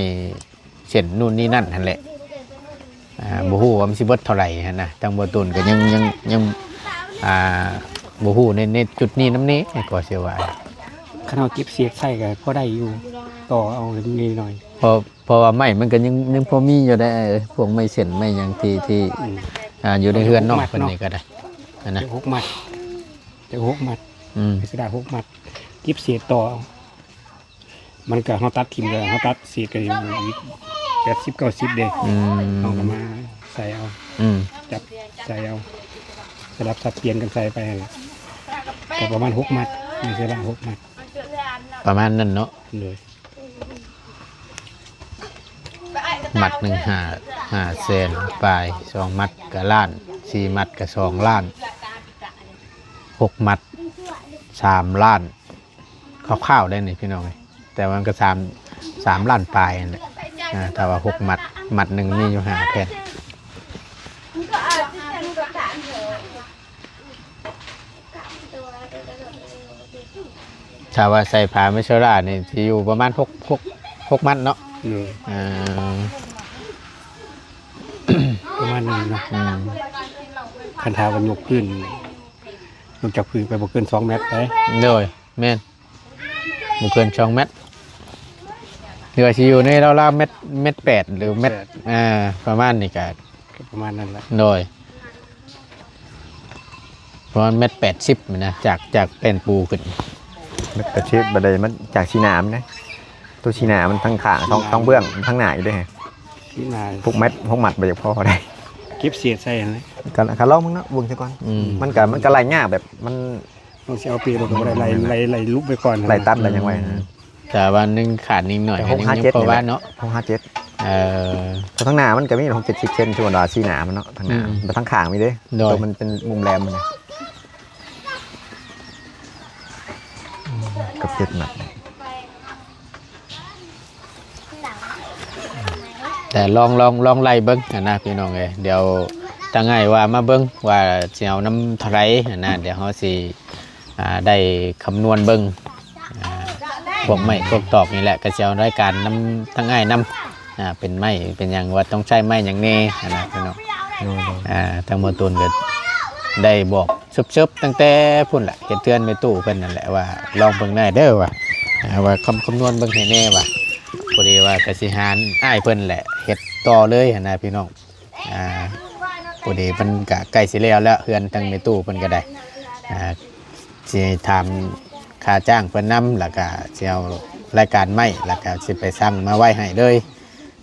ເສັ້ນນູ້ນນີ້ນັ້ນຫັ້ນແຫຼະ ອ່າ ບໍ່ຮູ້ວ່າມັນຊິເບິດເທົ່າໃດຫັ້ນນະ. ທາງບໍ່ຕູນກໍຍັງ ຍັງ ຍັງ ອ່າ ບໍ່ຮູ້ໃນ ໃນຈຸດນີ້ນຳແດ່ ກໍຊິວ່າ ຄັນເຮົາເກັບເສດໃສ່ກໍພໍໄດ້ຢູ່ ຕໍ່ເອົານິດໜ້ອຍ ເພາະ ເພາະວ່າໄມ້ມັນກໍຍັງ ຍັງພໍມີຢູ່ໄດ໋ ພວກໄມ້ເສັ້ນໄມ້ຫຍັງທີ່ ທີ່ ອືມ ອ່າ ຢູ່ໃນເຮືອນນ້ອງເພິ່ນນີ້ກໍໄດ້ ອັນນະ ຈັກຫົກມັດ ຈັກຫົກມັດ ອືມ ຊິໄດ້ຫົກມັດ ເກັບເສດຕໍ່ເອົາ ມັນກໍ ເຮົາຕັດຖິ້ມກໍ ເຮົາຕັດເສດກໍຢູ່ອີກແປດສິບເກົ້າສິບເດ້ ອືມ ເຮົາກໍມາໃສ່ເອົາ ອືມ ຈັບໃສ່ເອົາ ສະຫຼັບສັບປ່ຽນກັນໃສ່ໄປຫັ້ນແຫຼະ ກໍປະມານຫົກມັດ ມີເສດຫຼາຍຫົກມັດ ປະມານນັ້ນເນາະ ໂດຍ ມັດໜຶ່ງຫ້າ ຫ້າແສນປາຍ ສອງມັດກໍລ້ານ ສີ່ມັດກໍສອງລ້ານ ຫົກມັດສາມລ້ານ ຄ່າວໆໄດ໋ນີ້ພີ່ນ້ອງເອີຍ ແຕ່ວ່າມັນກໍສາມ ສາມລ້ານປາຍຫັ້ນແຫຼະ ອ່າ ຖ້າວ່າຫົກມັດ ມັດໜຶ່ງມີຢູ່ຫ້າແຜ່ນ. ຖ້າວ່າໃສ່ຜ້າເມໂຊລານີ້ຊິຢູ່ປະມານຫົກ ຫົກ ຫົກມັດເນາະ ໂດຍ ອ່າ ປະມານນັ້ນເນາະ ອືມ ຄັນຖ້າວ່າຍົກພື້ນ ຍົກຈາກພື້ນໄປບໍ່ເກີນສອງແມັດເດ້ ໂດຍ ແມ່ນ ບໍ່ເກີນສອງແມັດ ຫຼືວ່າຊິຢູ່ໃນລາວໆແມັດ ແມັດແປດ ຫຼືແມັດ ແມັດແປດ ອ່າ ປະມານນີ້ກະ ກໍປະມານນັ້ນແຫຼະ ໂດຍ ປະມານແມັດແປດສິບນະ ຈາກ ຈາກແປ້ນປູຂຶ້ນ ແມັດແປດສິບ ບາດໃດມັນຈາກຊີ້ໜ້າມັນເດ້ ໂຕຊີ້ໜ້າມັນທັງຂ້າງ ທັງ ທັງເບື້ອງ ທັງໜ້າຢູ່ເດ້ ຊີ້ໜ້າ ຫົກມັດ ຫົກມັດບໍ່ຢາກພໍເທົ່າໃດ ເກັບເສດໃສ່ຫັ້ນແຫຼະ ກໍ ກໍລອງເບິ່ງເນາະ ເບິ່ງຊະກ່ອນ ອືມ ມັນກໍ ມັນກໍໄລ່ຍາກແບບມັນ ຕ້ອງຊິເອົາປີກ ມັນກໍບໍ່ໄດ້ໄລ່ ໄລ່ ໄລ່ຫຼຸບໄວ້ກ່ອນ ໄລ່ຕັດໄລ່ຫຍັງໄວ້ ອືມ ຖ້າວ່າໜຶ່ງຂາດໜຶ່ງໜ້ອຍ ກໍຍັງພໍວ່າເນາະ ຫົກຫ້າເຈັດ ເອີ ເພາະທາງໜ້າມັນກໍມີຫົກເຈັດສິບເຊັນ ສົມມຸດວ່າຊີ້ໜ້າມັນເນາະ ທາງໜ້າ ອືມ ແຕ່ທາງຂ້າງມີເດ້ ໂດຍ ໂຕມັນເປັນມຸມແຫຼມມັນນະ ອືມ ກັບເຈັດນັດ ແຕ່ລອງ ລອງ ລອງໄລ່ເບິ່ງຫັ້ນນະພີ່ນ້ອງເອີຍ ດຽວທາງອ້າຍວ່າມາເບິ່ງວ່າຊິເອົານຳເທົ່າໃດຫັ້ນນະ ດຽວເຮົາຊິ ອ່າ ໄດ້ຄຳນວນເບິ່ງ ອ່າ ພວກໄມ້ພວກຕອກນີ້ແຫຼະ ກໍຊິເອົາລາຍການນຳທາງອ້າຍນຳ ອ່າ ເປັນໄມ້ເປັນຫຍັງ ວ່າຕ້ອງໃຊ້ໄມ້ຫຍັງແດ່ຫັ້ນນະພີ່ນ້ອງ ໂດຍ ໂດຍ ອ່າ ທາງໝໍຕູນກໍໄດ້ບອກເສີບໆຕັ້ງແຕ່ພຸ້ນແຫຼະ ເຮັດເຮືອນແມ່ຕູ້ເພິ່ນນັ້ນແຫຼະ ວ່າລອງເບິ່ງແດ່ເດີວ່າ ອ່າ ວ່າຄຳ ຄຳນວນເບິ່ງໃຫ້ແດ່ວ່າ ພໍດີວ່າກໍຊິຫາອ້າຍເພິ່ນແຫຼະ ເຮັດຕໍ່ເລີຍຫັ້ນນະພີ່ນ້ອງ ອ່າ ພໍດີມັນກະໃກ້ຊິແລ້ວແລ້ວ ເຮືອນທາງແມ່ຕູ້ເພິ່ນກໍໄດ້ ອ່າ ຊິຖາມຄ່າຈ້າງເພິ່ນນຳ ແລ້ວກະຊິເອົາລາຍການໄມ້ ແລ້ວກະຊິໄປສັ່ງມາໄວ້ໃຫ້ເລີຍ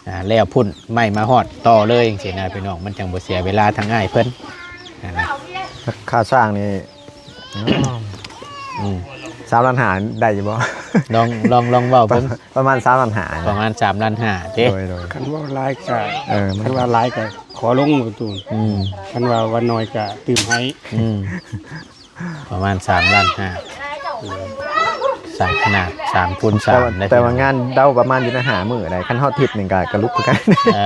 ອ່າ ແລ້ວພຸ້ນໄມ້ມາຮອດຕໍ່ເລີຍຈັ່ງຊີ້ນະພີ່ນ້ອງ ມັນຈັ່ງບໍ່ເສຍເວລາທາງອ້າຍເພິ່ນຫັ້ນນະ ຄ່າ ຄ່າສ້າງນີ້ ອືມ ສາມລ້ານຫ້າໄດ້ຢູ່ບໍ່? ລອງ ລອງ ລອງເວົ້າເບິ່ງ ປະ ປະມານສາມລ້ານຫ້າ ປະມານສາມລ້ານຫ້າເດ້ ໂດຍ ໂດຍ ຄັນເວົ້າຫຼາຍກະ ເອີ ມັນ ຄັນວ່າຫຼາຍກະຂໍລົງປະຕູ ອືມ ຄັນວ່າ ວ່າໜ້ອຍກະຕື່ມໃຫ້ ອືມ ປະມານສາມລ້ານຫ້າ ສ້າງຂະໜາດສາມຄູນສາມ ແຕ່ວ່າ ແຕ່ວ່າງານເດົາປະມານຢູ່ໃນຫ້າມື້ໄດ໋ ຄັນຮອດທິດໜຶ່ງກະ ກະລຸກຄືກັນ ເອີ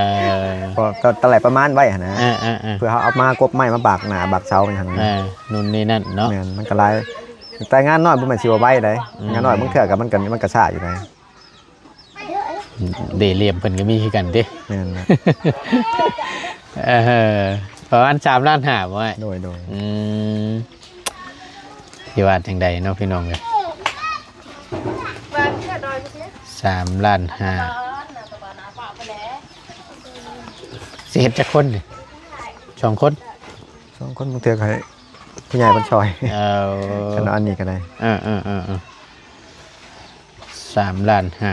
ເພາະ ກະ ກະໄດ້ປະມານໄວ້ຫັ້ນນະ ເອີ ເອີ ເອີ ເພື່ອເຮົາເອົາມາກົບໄມ້ມາບາກໜ້າບາກເສົາຫຍັງ ເອີ ນູ່ນນີ້ນັ້ນເນາະ ແມ່ນ ມັນກະຫຼາຍ ແຕ່ງານນ້ອຍບໍ່ແມ່ນຊິວ່າໄວໃດ ອືມ ງານນ້ອຍບາງເທື່ອກໍມັນກໍ ມັນກໍຊ້າຢູ່ໃດ ເລ່ຫຼ່ຽມເພິ່ນກໍມີຄືກັນຕິ ແມ່ນແຫຼະ ເອີ ປະມານສາມລ້ານຫ້າບໍ່ອ້າຍ? ໂດຍ ໂດຍ ອືມ ຊິວ່າຈັ່ງໃດເນາະພີ່ນ້ອງເອີຍ ສາມລ້ານຫ້າ ຊິເຮັດຈັກຄົນນີ້? ສອງຄົນ ສອງຄົນ ບາງເທື່ອກໍໃຫ້ຜູ້ໃຫຍ່ເພິ່ນຊ່ອຍ ເອີ ຄັນວ່າອັນນີ້ກໍໄດ້ ເອີ ເອີ ເອີ ເອີ ສາມລ້ານຫ້າ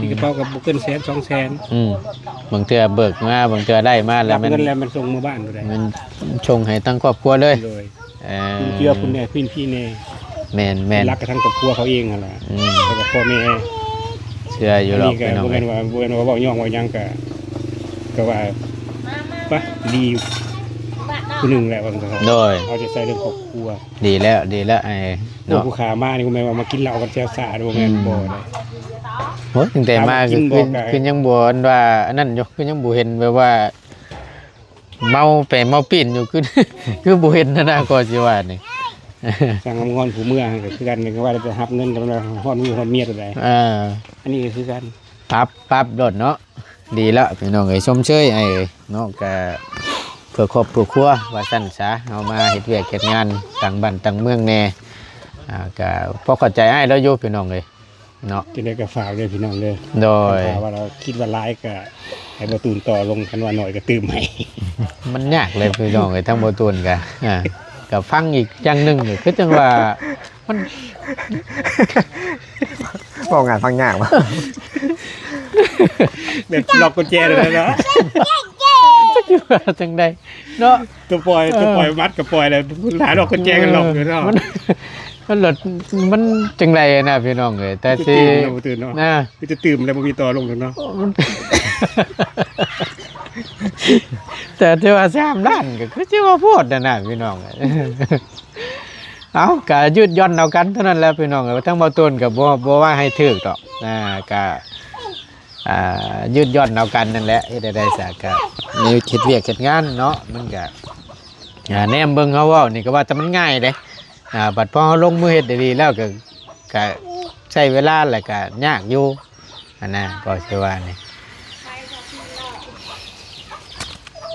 ຕິດກະເປົາກໍບໍ່ເກີນແສນສອງແສນ. ອືມ ບາງເທື່ອເບີກມາ ບາງເທື່ອໄດ້ມາແລ້ວ ຮັບເງິນແລ້ວມັນສົ່ງເມືອບ້ານບໍ່ໄດ້ ມັນສົ່ງໃຫ້ທັງຄອບຄົວເລີຍ. ໂດຍ ເອີ ຈຸນເຈືອພຸ້ນແດ່ ພິນພີແດ່ ແມ່ນໆ ຫຼັກກະທັງຄອບຄົວເຂົາເອງຫັ້ນລະ ອືມ ແລ້ວກໍພໍ່ແມ່ ເຊື່ອຢູ່ດອກ ອັນນີ້ກໍ ພີ່ນ້ອງ ບໍ່ແມ່ນວ່າ ບໍ່ແມ່ນວ່າເວົ້າຍ້ອງວ່າຫຍັງ ກະ ກະວ່າ ປະ ດີຜູ້ໜຶ່ງແຫຼະ ວ່າຊັ້ນເຖາະ. ໂດຍ ເອົາໃຈໃສ່ເລື່ອງຄອບຄົວ. ດີແລ້ວ ດີແລ້ວ ອ້າຍ ເນາະ ຜູ້ຂ້າມານີ້ບໍ່ແມ່ນວ່າມາກິນເຫຼົ້າກັນແຊວຊາ ບໍ່ແມ່ນ ອືມ ບໍ່ໄດ້. ໂອ້ຍ ຕັ້ງແຕ່ມາ ຖ້າວ່າກິນບໍ່ ຄື ກໍ ຄືຍັງບໍ່ ອັນວ່າ ອັນນັ້ນຢູ່ ຄືຍັງບໍ່ເຫັນແບບວ່າ ເມົາແປເມົາປີ້ນຢູ່ ຄື ຄືບໍ່ເຫັນຫັ້ນນະ ກໍຊິວ່ານີ້. ຊ່າງງອນຜູ້ເມືອຫັ້ນກໍຄືກັນ ກໍວ່າໄດ້ໄປຮັບເງິນກັນ ຮ້ອນວິວຮ້ອນເມຍຕົວໃດ. ເອີ ອັນນີ້ກໍຄືກັນ ປັບ ປັບໂລດເນາະ. ດີລະພີ່ນ້ອງເອີຍ ຊົມເຊີຍອ້າຍເອີຍເນາະ ກະເພື່ອຄອບເພື່ອຄົວວ່າຊັ້ນຊະ ເຮົາມາເຮັດວຽກເຮັດງານຕ່າງບ້ານຕ່າງເມືອງແດ່ ອ່າ ກະພໍເຂົ້າໃຈອ້າຍລາວຢູ່ພີ່ນ້ອງເອີຍເນາະ. ຈັ່ງໃດກໍຝາກເດີພີ່ນ້ອງເດີ ໂດຍ ຄັນຖ້າວ່າລາວຄິດວ່າຫຼາຍກໍໃຫ້ບໍ່ຕູນຕໍ່ລົງ ຄັນວ່າໜ້ອຍກໍຕື່ມໃຫ້. ມັນຍາກເລີຍພີ່ນ້ອງເອີຍ ທາງບໍ່ຕູນກະ ອ່າ ກະຟັງອີກຢ່າງໜຶ່ງ ຄືຈັ່ງວ່າ ມັນ ເວົ້າງ່າຍຟັງຍາກວະ ແບບລັອກກຸນແຈເລີຍເນາະ ຈັກຊິວ່າຈັ່ງໃດເນາະ. ຕົວປ່ອຍ ເອີ ຕົວປ່ອຍມັດກໍປ່ອຍແລ້ວ ຫຼາຍລັອກກຸນແຈກໍລັອກຢູ່ເນາະ ເອີ ມັນ ມັນ ມັນຈັ່ງໃດນະພີ່ນ້ອງເອີຍ ແຕ່ຊິ ຕື່ມແລ້ວບໍ່ຕື່ມເນາະ ນະ ມີແຕ່ຕື່ມແລ້ວບໍ່ມີຕໍ່ລົງເນາະ. ແຕ່ທີ່ວ່າສາມລ້ານກໍຄືຊິວ່າໂພດນັ້ນນະພີ່ນ້ອງ. ເອົາ ກະຍືດຢ່ອນເອົາກັນເທົ່ານັ້ນແຫຼະພີ່ນ້ອງເອີຍ ທາງເບົາໂຕນກະບໍ່ ບໍ່ວ່າໃຫ້ຖືກດອກ ອ່າ ກະ ອ່າ ຍືດຢ່ອນເອົາກັນນັ້ນແຫຼະ ເຮັດໃດໄດ້ສະ ກະມີເຮັດວຽກເຮັດງານເນາະ ມັນກະ ອ່າ ແນມເບິ່ງເຮົາເວົ້ານີ້ກະວ່າແຕ່ມັນງ່າຍເດ້ ອ່າ ບັດພໍເຮົາລົງມືເຮັດອີ່ຫຼີແລ້ວກະ ກະໃຊ້ເວລາ ແລ້ວກະຍາກຢູ່ຫັ້ນນະ ກໍຊິວ່ານີ້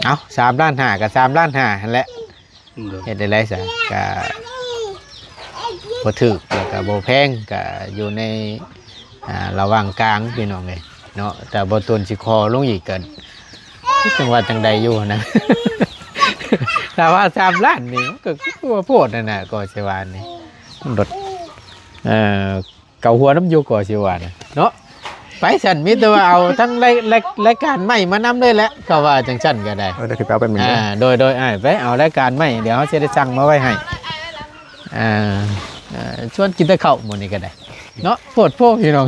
ເອົາ ສາມລ້ານຫ້າ ກະສາມລ້ານຫ້າຫັ້ນແຫຼະ. ໂດຍ ເຮັດໄດ້ຫຼາຍຊະ ກະບໍ່ຖືກ ແລ້ວກະບໍ່ແພງ ກະຢູ່ໃນ ອ່າ ລະຫວ່າງກາງພີ່ນ້ອງເອີຍເນາະ ແຕ່ບໍ່ຕົນຊິຂໍລົງອີກກະ ຈັ່ງວ່າຈັ່ງໃດຢູ່ຫັ້ນນະ. ຖ້າວ່າສາມລ້ານນີ້ ມັນກະຄືວ່າໂພດຫັ້ນນະ ກໍຊິວ່ານີ້ ມັນລົດ ເອີ ເກົາຫົວນຳຢູ່ກໍຊິວ່ານະເນາະ. ໄປຊັ້ນ ມີແຕ່ວ່າເອົາທັງລາຍ ລາຍ ລາຍການໃໝ່ມານຳເລີຍແຫຼະ ເຂົາວ່າຈັ່ງຊັ້ນກໍໄດ້. ເອີ ດຽວຊິໄປເອົາແປັບໜຶ່ງ ອ່າ ເດີ ໂດຍ ໂດຍ ອ້າຍ ໄປເອົາລາຍການໃໝ່ ດຽວເຮົາຊິໄດ້ສັ່ງມາໄວ້ໃຫ້. ອ່າ ເອີ ຊວນກິນແຕ່ເຂົ້າມື້ນີ້ກໍໄດ້ເນາະ ໂພດໂພພີ່ນ້ອງ.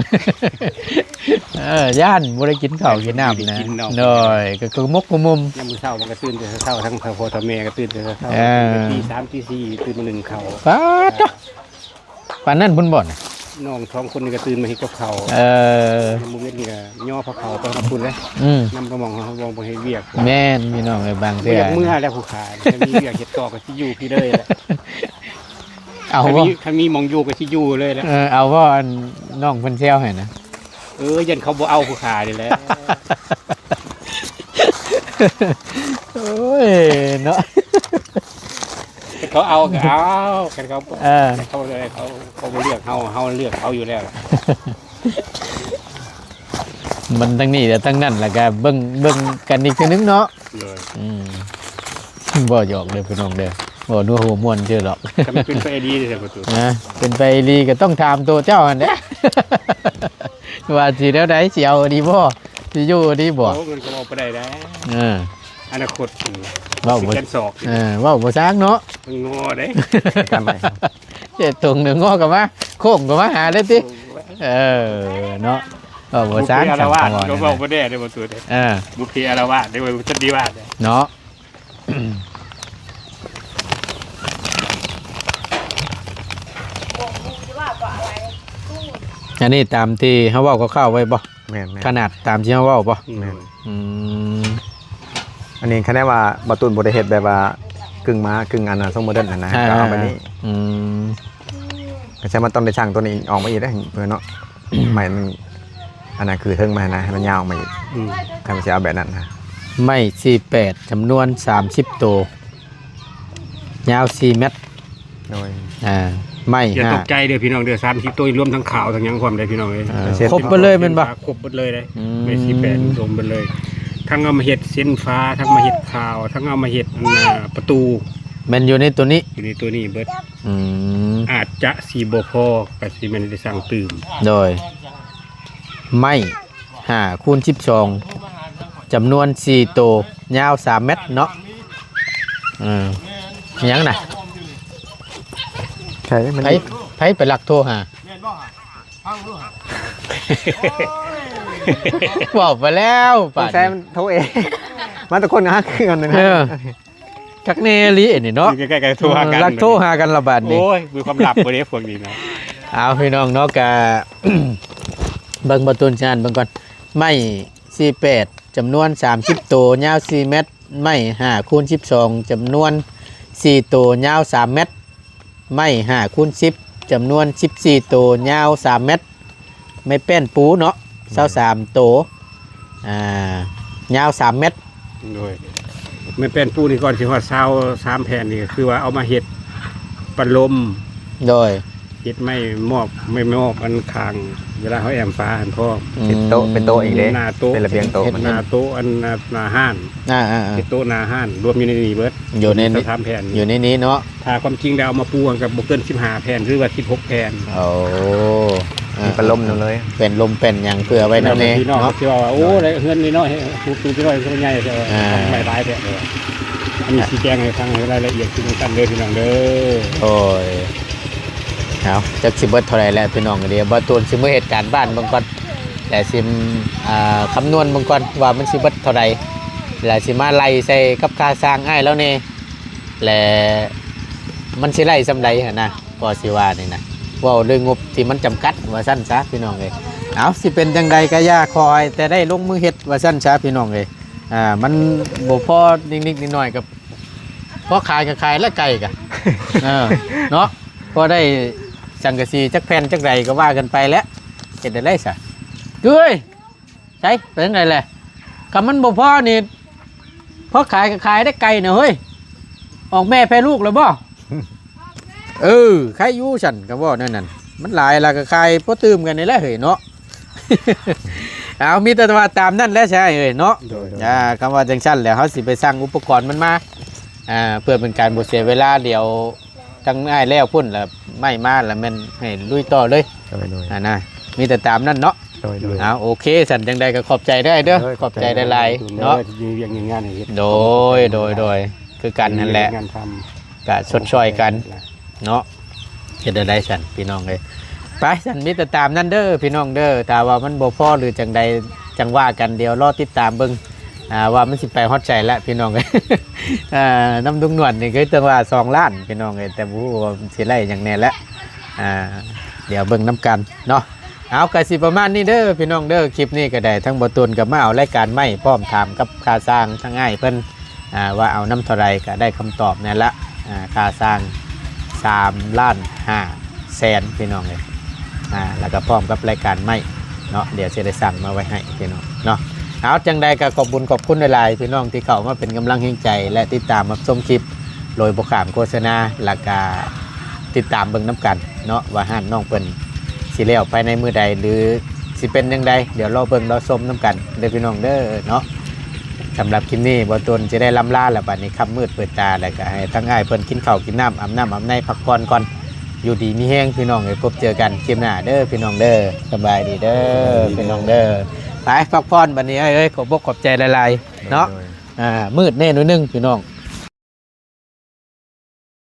ເອີ ຢ້ານບໍ່ໄດ້ກິນເຂົ້າກິນນ້ຳນະ ໂດຍ ກໍຄືໝົກກຸມຸມ. ຍາມມື້ເຊົ້າມັນກໍຕື່ນແຕ່ເຊົ້າ ທັງພໍ່ທັງແມ່ກໍຕື່ນແຕ່ເຊົ້າ ເອີ ຕື່ນແຕ່ຕີສາມຕີສີ່ ຕື່ນມາໜຶ້ງເຂົ້າ. ປາດໂທ້ ປານນັ້ນພຸ້ນບໍ່ນະ? ນ້ອງສອງຄົນນີ້ກໍຕື່ນມາເຮັດກັບເຂົ້າ. ເອີ ຍາມມື້ເວັນນີ້ກໍຍໍພາເຂົ້າໄປຮອດພຸ້ນເດ້. ອືມ ນຳປະມອງເຮົາບໍ່ ບໍ່ເຮັດວຽກ. ແມ່ນພີ່ນ້ອງເອີຍ ບາງເທື່ອບໍ່ຢາກເມືອແລ້ວຜູ້ຂາຍ ຄັນມີວຽກເຮັດຕໍ່ກໍຊິຢູ່ພີ້ເລີຍແຫຼະ. ເອົາ ຄັນ ບໍ່ ມີ ຄັນມີໝ່ອງຢູ່ກໍຊິຢູ່ເລີຍແຫຼະ. ເອີ ເອົາບໍ່ ອັນນ້ອງເພິ່ນແຊວໃຫ້ນະ? ເອີ ຢ້ານເຂົາບໍ່ເອົາຜູ້ຂາຍນີ້ແຫຼະ. ໂອ້ຍເນາະ ຄັນເຂົາເອົາກໍເອົາ ຄັນເຂົາ ເອີ ເຂົາເລີຍ ເຂົາ ເຂົາບໍ່ເລືອກເຮົາ ເຮົາເລືອກເຂົາຢູ່ແລ້ວ. ມັນທັງນີ້ແລະທັງນັ້ນ ແລ້ວກໍເບິ່ງ ເບິ່ງກັນອີກເທື່ອໜຶ່ງເນາະ. ໂດຍ ອືມ ບໍ່ຫຍອກເດີພີ່ນ້ອງເດີ ບໍ່ນົວຫົວມ່ວນຊື່ດອກ. ຄັນມັນເປັນໄປອີ່ຫຼີເດ້ປະຕູນ ນະ ເປັນໄປອີ່ຫຼີກໍຕ້ອງຖາມໂຕເຈົ້າຫັ້ນແຫຼະ ວ່າຊິແນວໃດ ຊິເອົາອີ່ຫຼີບໍ່ ຊິຢູ່ອີ່ຫຼີບໍ່? ໂອ້ ມັນກໍເວົ້າບໍ່ໄດ້ແລ້ວ. ເອີ ອະນາຄົດ ເວົ້າບໍ່ ສິບແສນສອກ ເອີ ເວົ້າບໍ່ຊ່າງເນາະ ມັນງໍເດ້ ການໃໝ່ ເຈັດຕົງໜຶ່ງງໍກໍມາ ໂຄ້ງກໍມາຫາເລີຍຕິ ໂອ້ຍ ເອີ ເນາະ ເວົ້າບໍ່ຊ່າງ ບຸບເພອາລະວາດ ຊ່າງ ກໍເວົ້າບໍ່ແນ່ເດ້ ບໍ່ຕູເດ້ ເອີ ບຸບເພອາລະວາດເດ້ ບໍ່ທັນດີວາດເດ້ ເນາະ ອັນນີ້ຕາມທີ່ເຮົາເວົ້າຄ່າວໆໄວ້ບໍ່? ແມ່ນໆ ຂະໜາດຕາມທີ່ເຮົາເວົ້າບໍ່? ແມ່ນ ອືມ ອັນນີ້ຄະແນນວ່າບໍ່ຕູນບໍ່ໄດ້ເຮັດແບບວ່າກຶ່ງໝາກຶ່ງອັນນະ ຊົງໂມເດີນຫັ້ນນະ ອ່າ ກໍເອົາແບບນີ້ ອືມ ກໍໃຊ້ມັນຕ້ອງໄດ້ສ້າງຕົວນີ້ອອກມາອີກເດ້ ເພື່ອເນາະ ໄມ້ມັນ ອັນນັ້ນຄືເທິງມັນນະ ໃຫ້ມັນຍາວອອກມາອີກ ອືມ ຄັນວ່າຊິເອົາແບບນັ້ນນະ ໄມ້ສີ່ແປດ ຈຳນວນສາມສິບໂຕ ຍາວສີ່ແມັດ ໂດຍ ອ່າ ໄມ້ ຢ່າ ຫ້າ ຕົກໃຈເດີພີ່ນ້ອງເດີ ສາມສິບໂຕນີ້ລວມທັງຂາວທັງຫຍັງພ້ອມເດ້ພີ່ນ້ອງເອີຍ ເອີ ເຊັ່ນ ຄົບເບິດເລີຍແມ່ນບໍ່? ຄົບເບິດເລີຍເດ້ ອືມ ໄມ້ສີ່ແປດລວມເບິດເລີຍ ທັງເອົາມາເຮັດເສັ້ນຝາ ທັງມາເຮັດຂາວ ທັງເອົາມາເຮັດອັນນ່າປະຕູ ແມ່ນຢູ່ໃນໂຕນີ້ ຢູ່ໃນໂຕນີ້ເບິດ ອືມ ອາດຈະຊິບໍ່ພໍ ກໍຊິແມ່ນໄດ້ສ້າງຕື່ມ ໂດຍ ໄມ້ຫ້າຄູນສິບສອງ ຈຳນວນສີ່ໂຕ ຍາວສາມແມັດເນາະ ເອີ ຫຍັງນະ ໃຜມັນ ໃຜ ໃຜໄປລັກໂທຫາ ເວົ້າໄປແລ້ວ ສົງໄສມັນໂທເອງ ມາແຕ່ຄົນຫາເຄື່ອງນັ້ນ ເອີ ຄັກແນ່ອີ່ຫຼີນີ້ເນາະ ຢູ່ໃກ້ໆກໍໂທຫາກັນ ເອີ ລັກໂທຫາກັນລະບາດນີ້ ໂອ້ຍ ມີຄວາມລັບບໍ່ເດ້ພວກນີ້ນະ ເອົາ ພີ່ນ້ອງເນາະ ກະ ເບິ່ງບໍ່ຕູນຊິອ່ານເບິ່ງກ່ອນ ໄມ້ສີ່ແປດ ຈຳນວນສາມສິບໂຕ ຍາວສີ່ແມັດ ໄມ້ຫ້າຄູນສິບສອງ ຈຳນວນສີ່ໂຕ ຍາວສາມແມັດ ໄມ້ຫ້າຄູນສິບ ຈຳນວນສິບສີ່ໂຕ ຍາວສາມແມັດ ໄມ້ແປ້ນປູເນາະ ອືມ ຊາວສາມໂຕ ອ່າ ຍາວສາມແມັດ ໂດຍ ໄມ້ແປ້ນປູນີ້ ກ່ອນຊິຮອດຊາວສາມແຜ່ນນີ້ ກໍຄືວ່າເອົາມາເຮັດປັດລົມ ໂດຍ ເຮັດໄມ້ມອບ ໄມ້ມອບອັນຂ້າງ ເວລາເຮົາແອ້ມຝາຫັ້ນພ້ອມ ອືມ ເປັນໂຕະ ເປັນໂຕະອີກເດ້ ໜ້າໂຕະ ເປັນລະບຽງໂຕະ ເຮັດ ມັນ ເປັນໜ້າໂຕະ ອັນໜ້າ ໜ້າຮ້ານ ອ່າໆໆ ເຮັດໂຕະໜ້າຮ້ານ ລວມຢູ່ໃນນີ້ເບິດ ຢູ່ໃນນີ້ ຊາວສາມແຜ່ນ ຢູ່ໃນນີ້ເນາະ ຖ້າຄວາມຈິງແລ້ວເອົາມາປູຫັ້ນກໍບໍ່ເກີນສິບຫ້າແຜ່ນ ຫຼືວ່າສິບຫົກແຜ່ນ ໂອ້ ອ່າ ມີປັດລົມນຳເລີຍ ເປັນລົມເປັນຫຍັງເພື່ອໄວ້ນຳແນ່ເນາະ ທີ່ວ່າ ໂອ້ ໄດ້ເຮືອນນ້ອຍໆ ປູ ປູນ້ອຍໃຫຍ່ ອ່າ ໄມ້ຫຼາຍແທ້ ອັນນີ້ຊິແຈ້ງໃຫ້ຟັງໃຫ້ລາຍລະອຽດຄືກັນເດີພີ່ນ້ອງເດີ ໂອ້ຍ ເອົາ ຈັກຊິເບິດເທົ່າໃດແລ້ວພີ່ນ້ອງ ດຽວບ່າວຕູນຊິມາເຮັດການບ້ານເບິ່ງກ່ອນ ແລະຊິ ອ່າ ຄຳນວນເບິ່ງກ່ອນວ່າມັນຊິເບິດເທົ່າໃດ ແລະຊິມາໄລ່ໃສ່ກັບຄ່າຊ່າງອ້າຍລາວແດ່ ແລະມັນຊິໄດ້ສ່ຳໃດຫັ້ນນະ ກໍຊິວ່ານີ້ນະ ເວົ້າດ້ວຍງົບທີ່ມັນຈຳກັດວ່າຊັ້ນຊະພີ່ນ້ອງເອີຍ ເອົາ ຊິເປັນຈັ່ງໃດກໍຢ່າ ຂໍໃຫ້ແຕ່ໄດ້ລົງມືເຮັດວ່າຊັ້ນຊະພີ່ນ້ອງເອີຍ ອ່າ ມັນບໍ່ພໍນິດໆໜ້ອຍໆ ກໍພໍຂາຍກໍຂາຍແລ້ວໄກ່ກໍ ເອີ ເນາະ ພໍໄດ້ສັງກະສີຈັກແຜ່ນຈັກໃດກໍວ່າກັນໄປແຫຼະ ເຮັດໄດ້ໄດ໋ຊະ ເອີຍ ໃສ ເປັນຈັ່ງໃດແຫຼະ ຄັນມັນບໍ່ພໍນີ້ ພໍຂາຍກໍຂາຍໄດ້ໄກ່ນະເຮີ້ຍ ອອກແມ່ແຜ່ລູກແລ້ວບໍ່? ເອີ ໃຄຢູ່ຊັ້ນ ກໍເວົ້າແນວນັ້ນ ມັນຫຼາຍລະກໍຂາຍພໍຕື່ມກັນນີ້ແຫຼະເຮີ້ຍເນາະ ເອົາ ມີແຕ່ວ່າຕາມນັ້ນແຫຼະຊະເອີຍເນາະ ໂດຍໆ ອ່າ ຄຳວ່າຈັ່ງຊັ້ນແລ້ວ ເຮົາຊິໄປສັ່ງອຸປະກອນມັນມາ ອ່າ ເພື່ອເປັນການບໍ່ເສຍເວລາ ດຽວ ທັງອ້າຍແລ້ວພຸ້ນລະ ໄມ້ມາລະແມ່ນໃຫ້ລຸຍຕໍ່ເລີຍ ໂດຍໆ ຫັ້ນນະ ມີແຕ່ຕາມນັ້ນເນາະ ໂດຍໆ ເອົາ ໂອເຄ ຊັ້ນຈັ່ງໃດກໍຂອບໃຈເດີອ້າຍເດີ ໂດຍ ຂອບໃຈ ຂອບໃຈຫຼາຍໆ ເນາະ ທີ່ມີວຽກມີງານໃຫ້ເຮັດ ໂດຍໆ ຄືກັນຫັ້ນແຫຼະ ມີວຽກງານທຳ ກະຊົດຊ່ອຍກັນເນາະ ເຮັດແນວໃດຊັ້ນພີ່ນ້ອງເອີຍ ໄປຊັ້ນ ມີແຕ່ຕາມນັ້ນເດີພີ່ນ້ອງເດີ ຖ້າວ່າມັນບໍ່ພໍ ຫຼື ຈັ່ງໃດ ຈັ່ງວ່າກັນ ດຽວລໍຕິດຕາມເບິ່ງ ອ່າ ວ່າມັນຊິໄປຮອດໃສລະພີ່ນ້ອງເອີຍ ອ່າ ນຳລຸງໜວດນີ້ຄືຈັ່ງວ່າສອງລ້ານພີ່ນ້ອງເອີຍ ແຕ່ບໍ່ຮູ້ວ່າມັນຊິໄລ່ຫຍັງແດ່ລະ ອ່າ ດຽວເບິ່ງນຳກັນເນາະ ເອົາ ກະຊິປະມານນີ້ເດີພີ່ນ້ອງເດີ ຄລິບນີ້ກໍໄດ້ ທັງບໍ່ຕູນກໍມາເອົາລາຍການໄມ້ ພ້ອມຖາມກັບຄ່າຊ່າງທາງອ້າຍເພິ່ນ ອ່າ ວ່າເອົານຳເທົ່າໃດ ກໍໄດ້ຄຳຕອບນັ້ນລະ ອ່າ ຄ່າຊ່າງສາມລ້ານຫ້າແສນພີ່ນ້ອງເອີຍ ອ່າ ແລ້ວກໍພ້ອມກັບລາຍການໄມ້ເນາະ ດຽວຊິໄດ້ສັ່ງມາໄວ້ໃຫ້ພີ່ນ້ອງເນາະ ເອົາ ຈັ່ງໃດກໍຂອບບຸນຂອບຄຸນຫຼາຍໆ ພີ່ນ້ອງທີ່ເຂົ້າມາເປັນກຳລັງແຮງໃຈ ແລະ ຕິດຕາມຮັບຊົມຄລິບໂດຍບໍ່ຂ້າມໂຄສະນາ ແລ້ວກໍຕິດຕາມເບິ່ງນຳກັນເນາະ ວ່າຮ້ານນ້ອງເພິ່ນຊິແລ້ວພາຍໃນມື້ໃດ ຫຼື ຊິເປັນຈັ່ງໃດ ດຽວລໍເບິ່ງລໍຊົມນຳກັນເດີພີ່ນ້ອງເດີເນາະ ສຳລັບຄລິບນີ້ ບ່າວຕູນຈະໄດ້ລ່ຳລາແລ້ວ ບາດນີ້ຄ່ຳມືດເປີດຕາ ແລ້ວກໍໃຫ້ທັງອ້າຍເພິ່ນກິນເຂົ້າກິນນ້ຳ ອາບນ້ຳອາບໃນ ພັກຜ່ອນກ່ອນ ຢູ່ດີມີແຮງພີ່ນ້ອງເອີຍ ພົບເຈີກັນຄລິບໜ້າເດີພີ່ນ້ອງເດີ ສະບາຍດີເດີພີ່ນ້ອງເດີ ໄປພັກຜ່ອນບາດນີ້ ອ້າຍເອີຍ ຂອບອົກຂອບໃຈຫຼາຍໆເນາະ ໂດຍ ອ່າ ມືດແດ່ໜ້ອຍໜຶ່ງພີ່ນ້ອງ.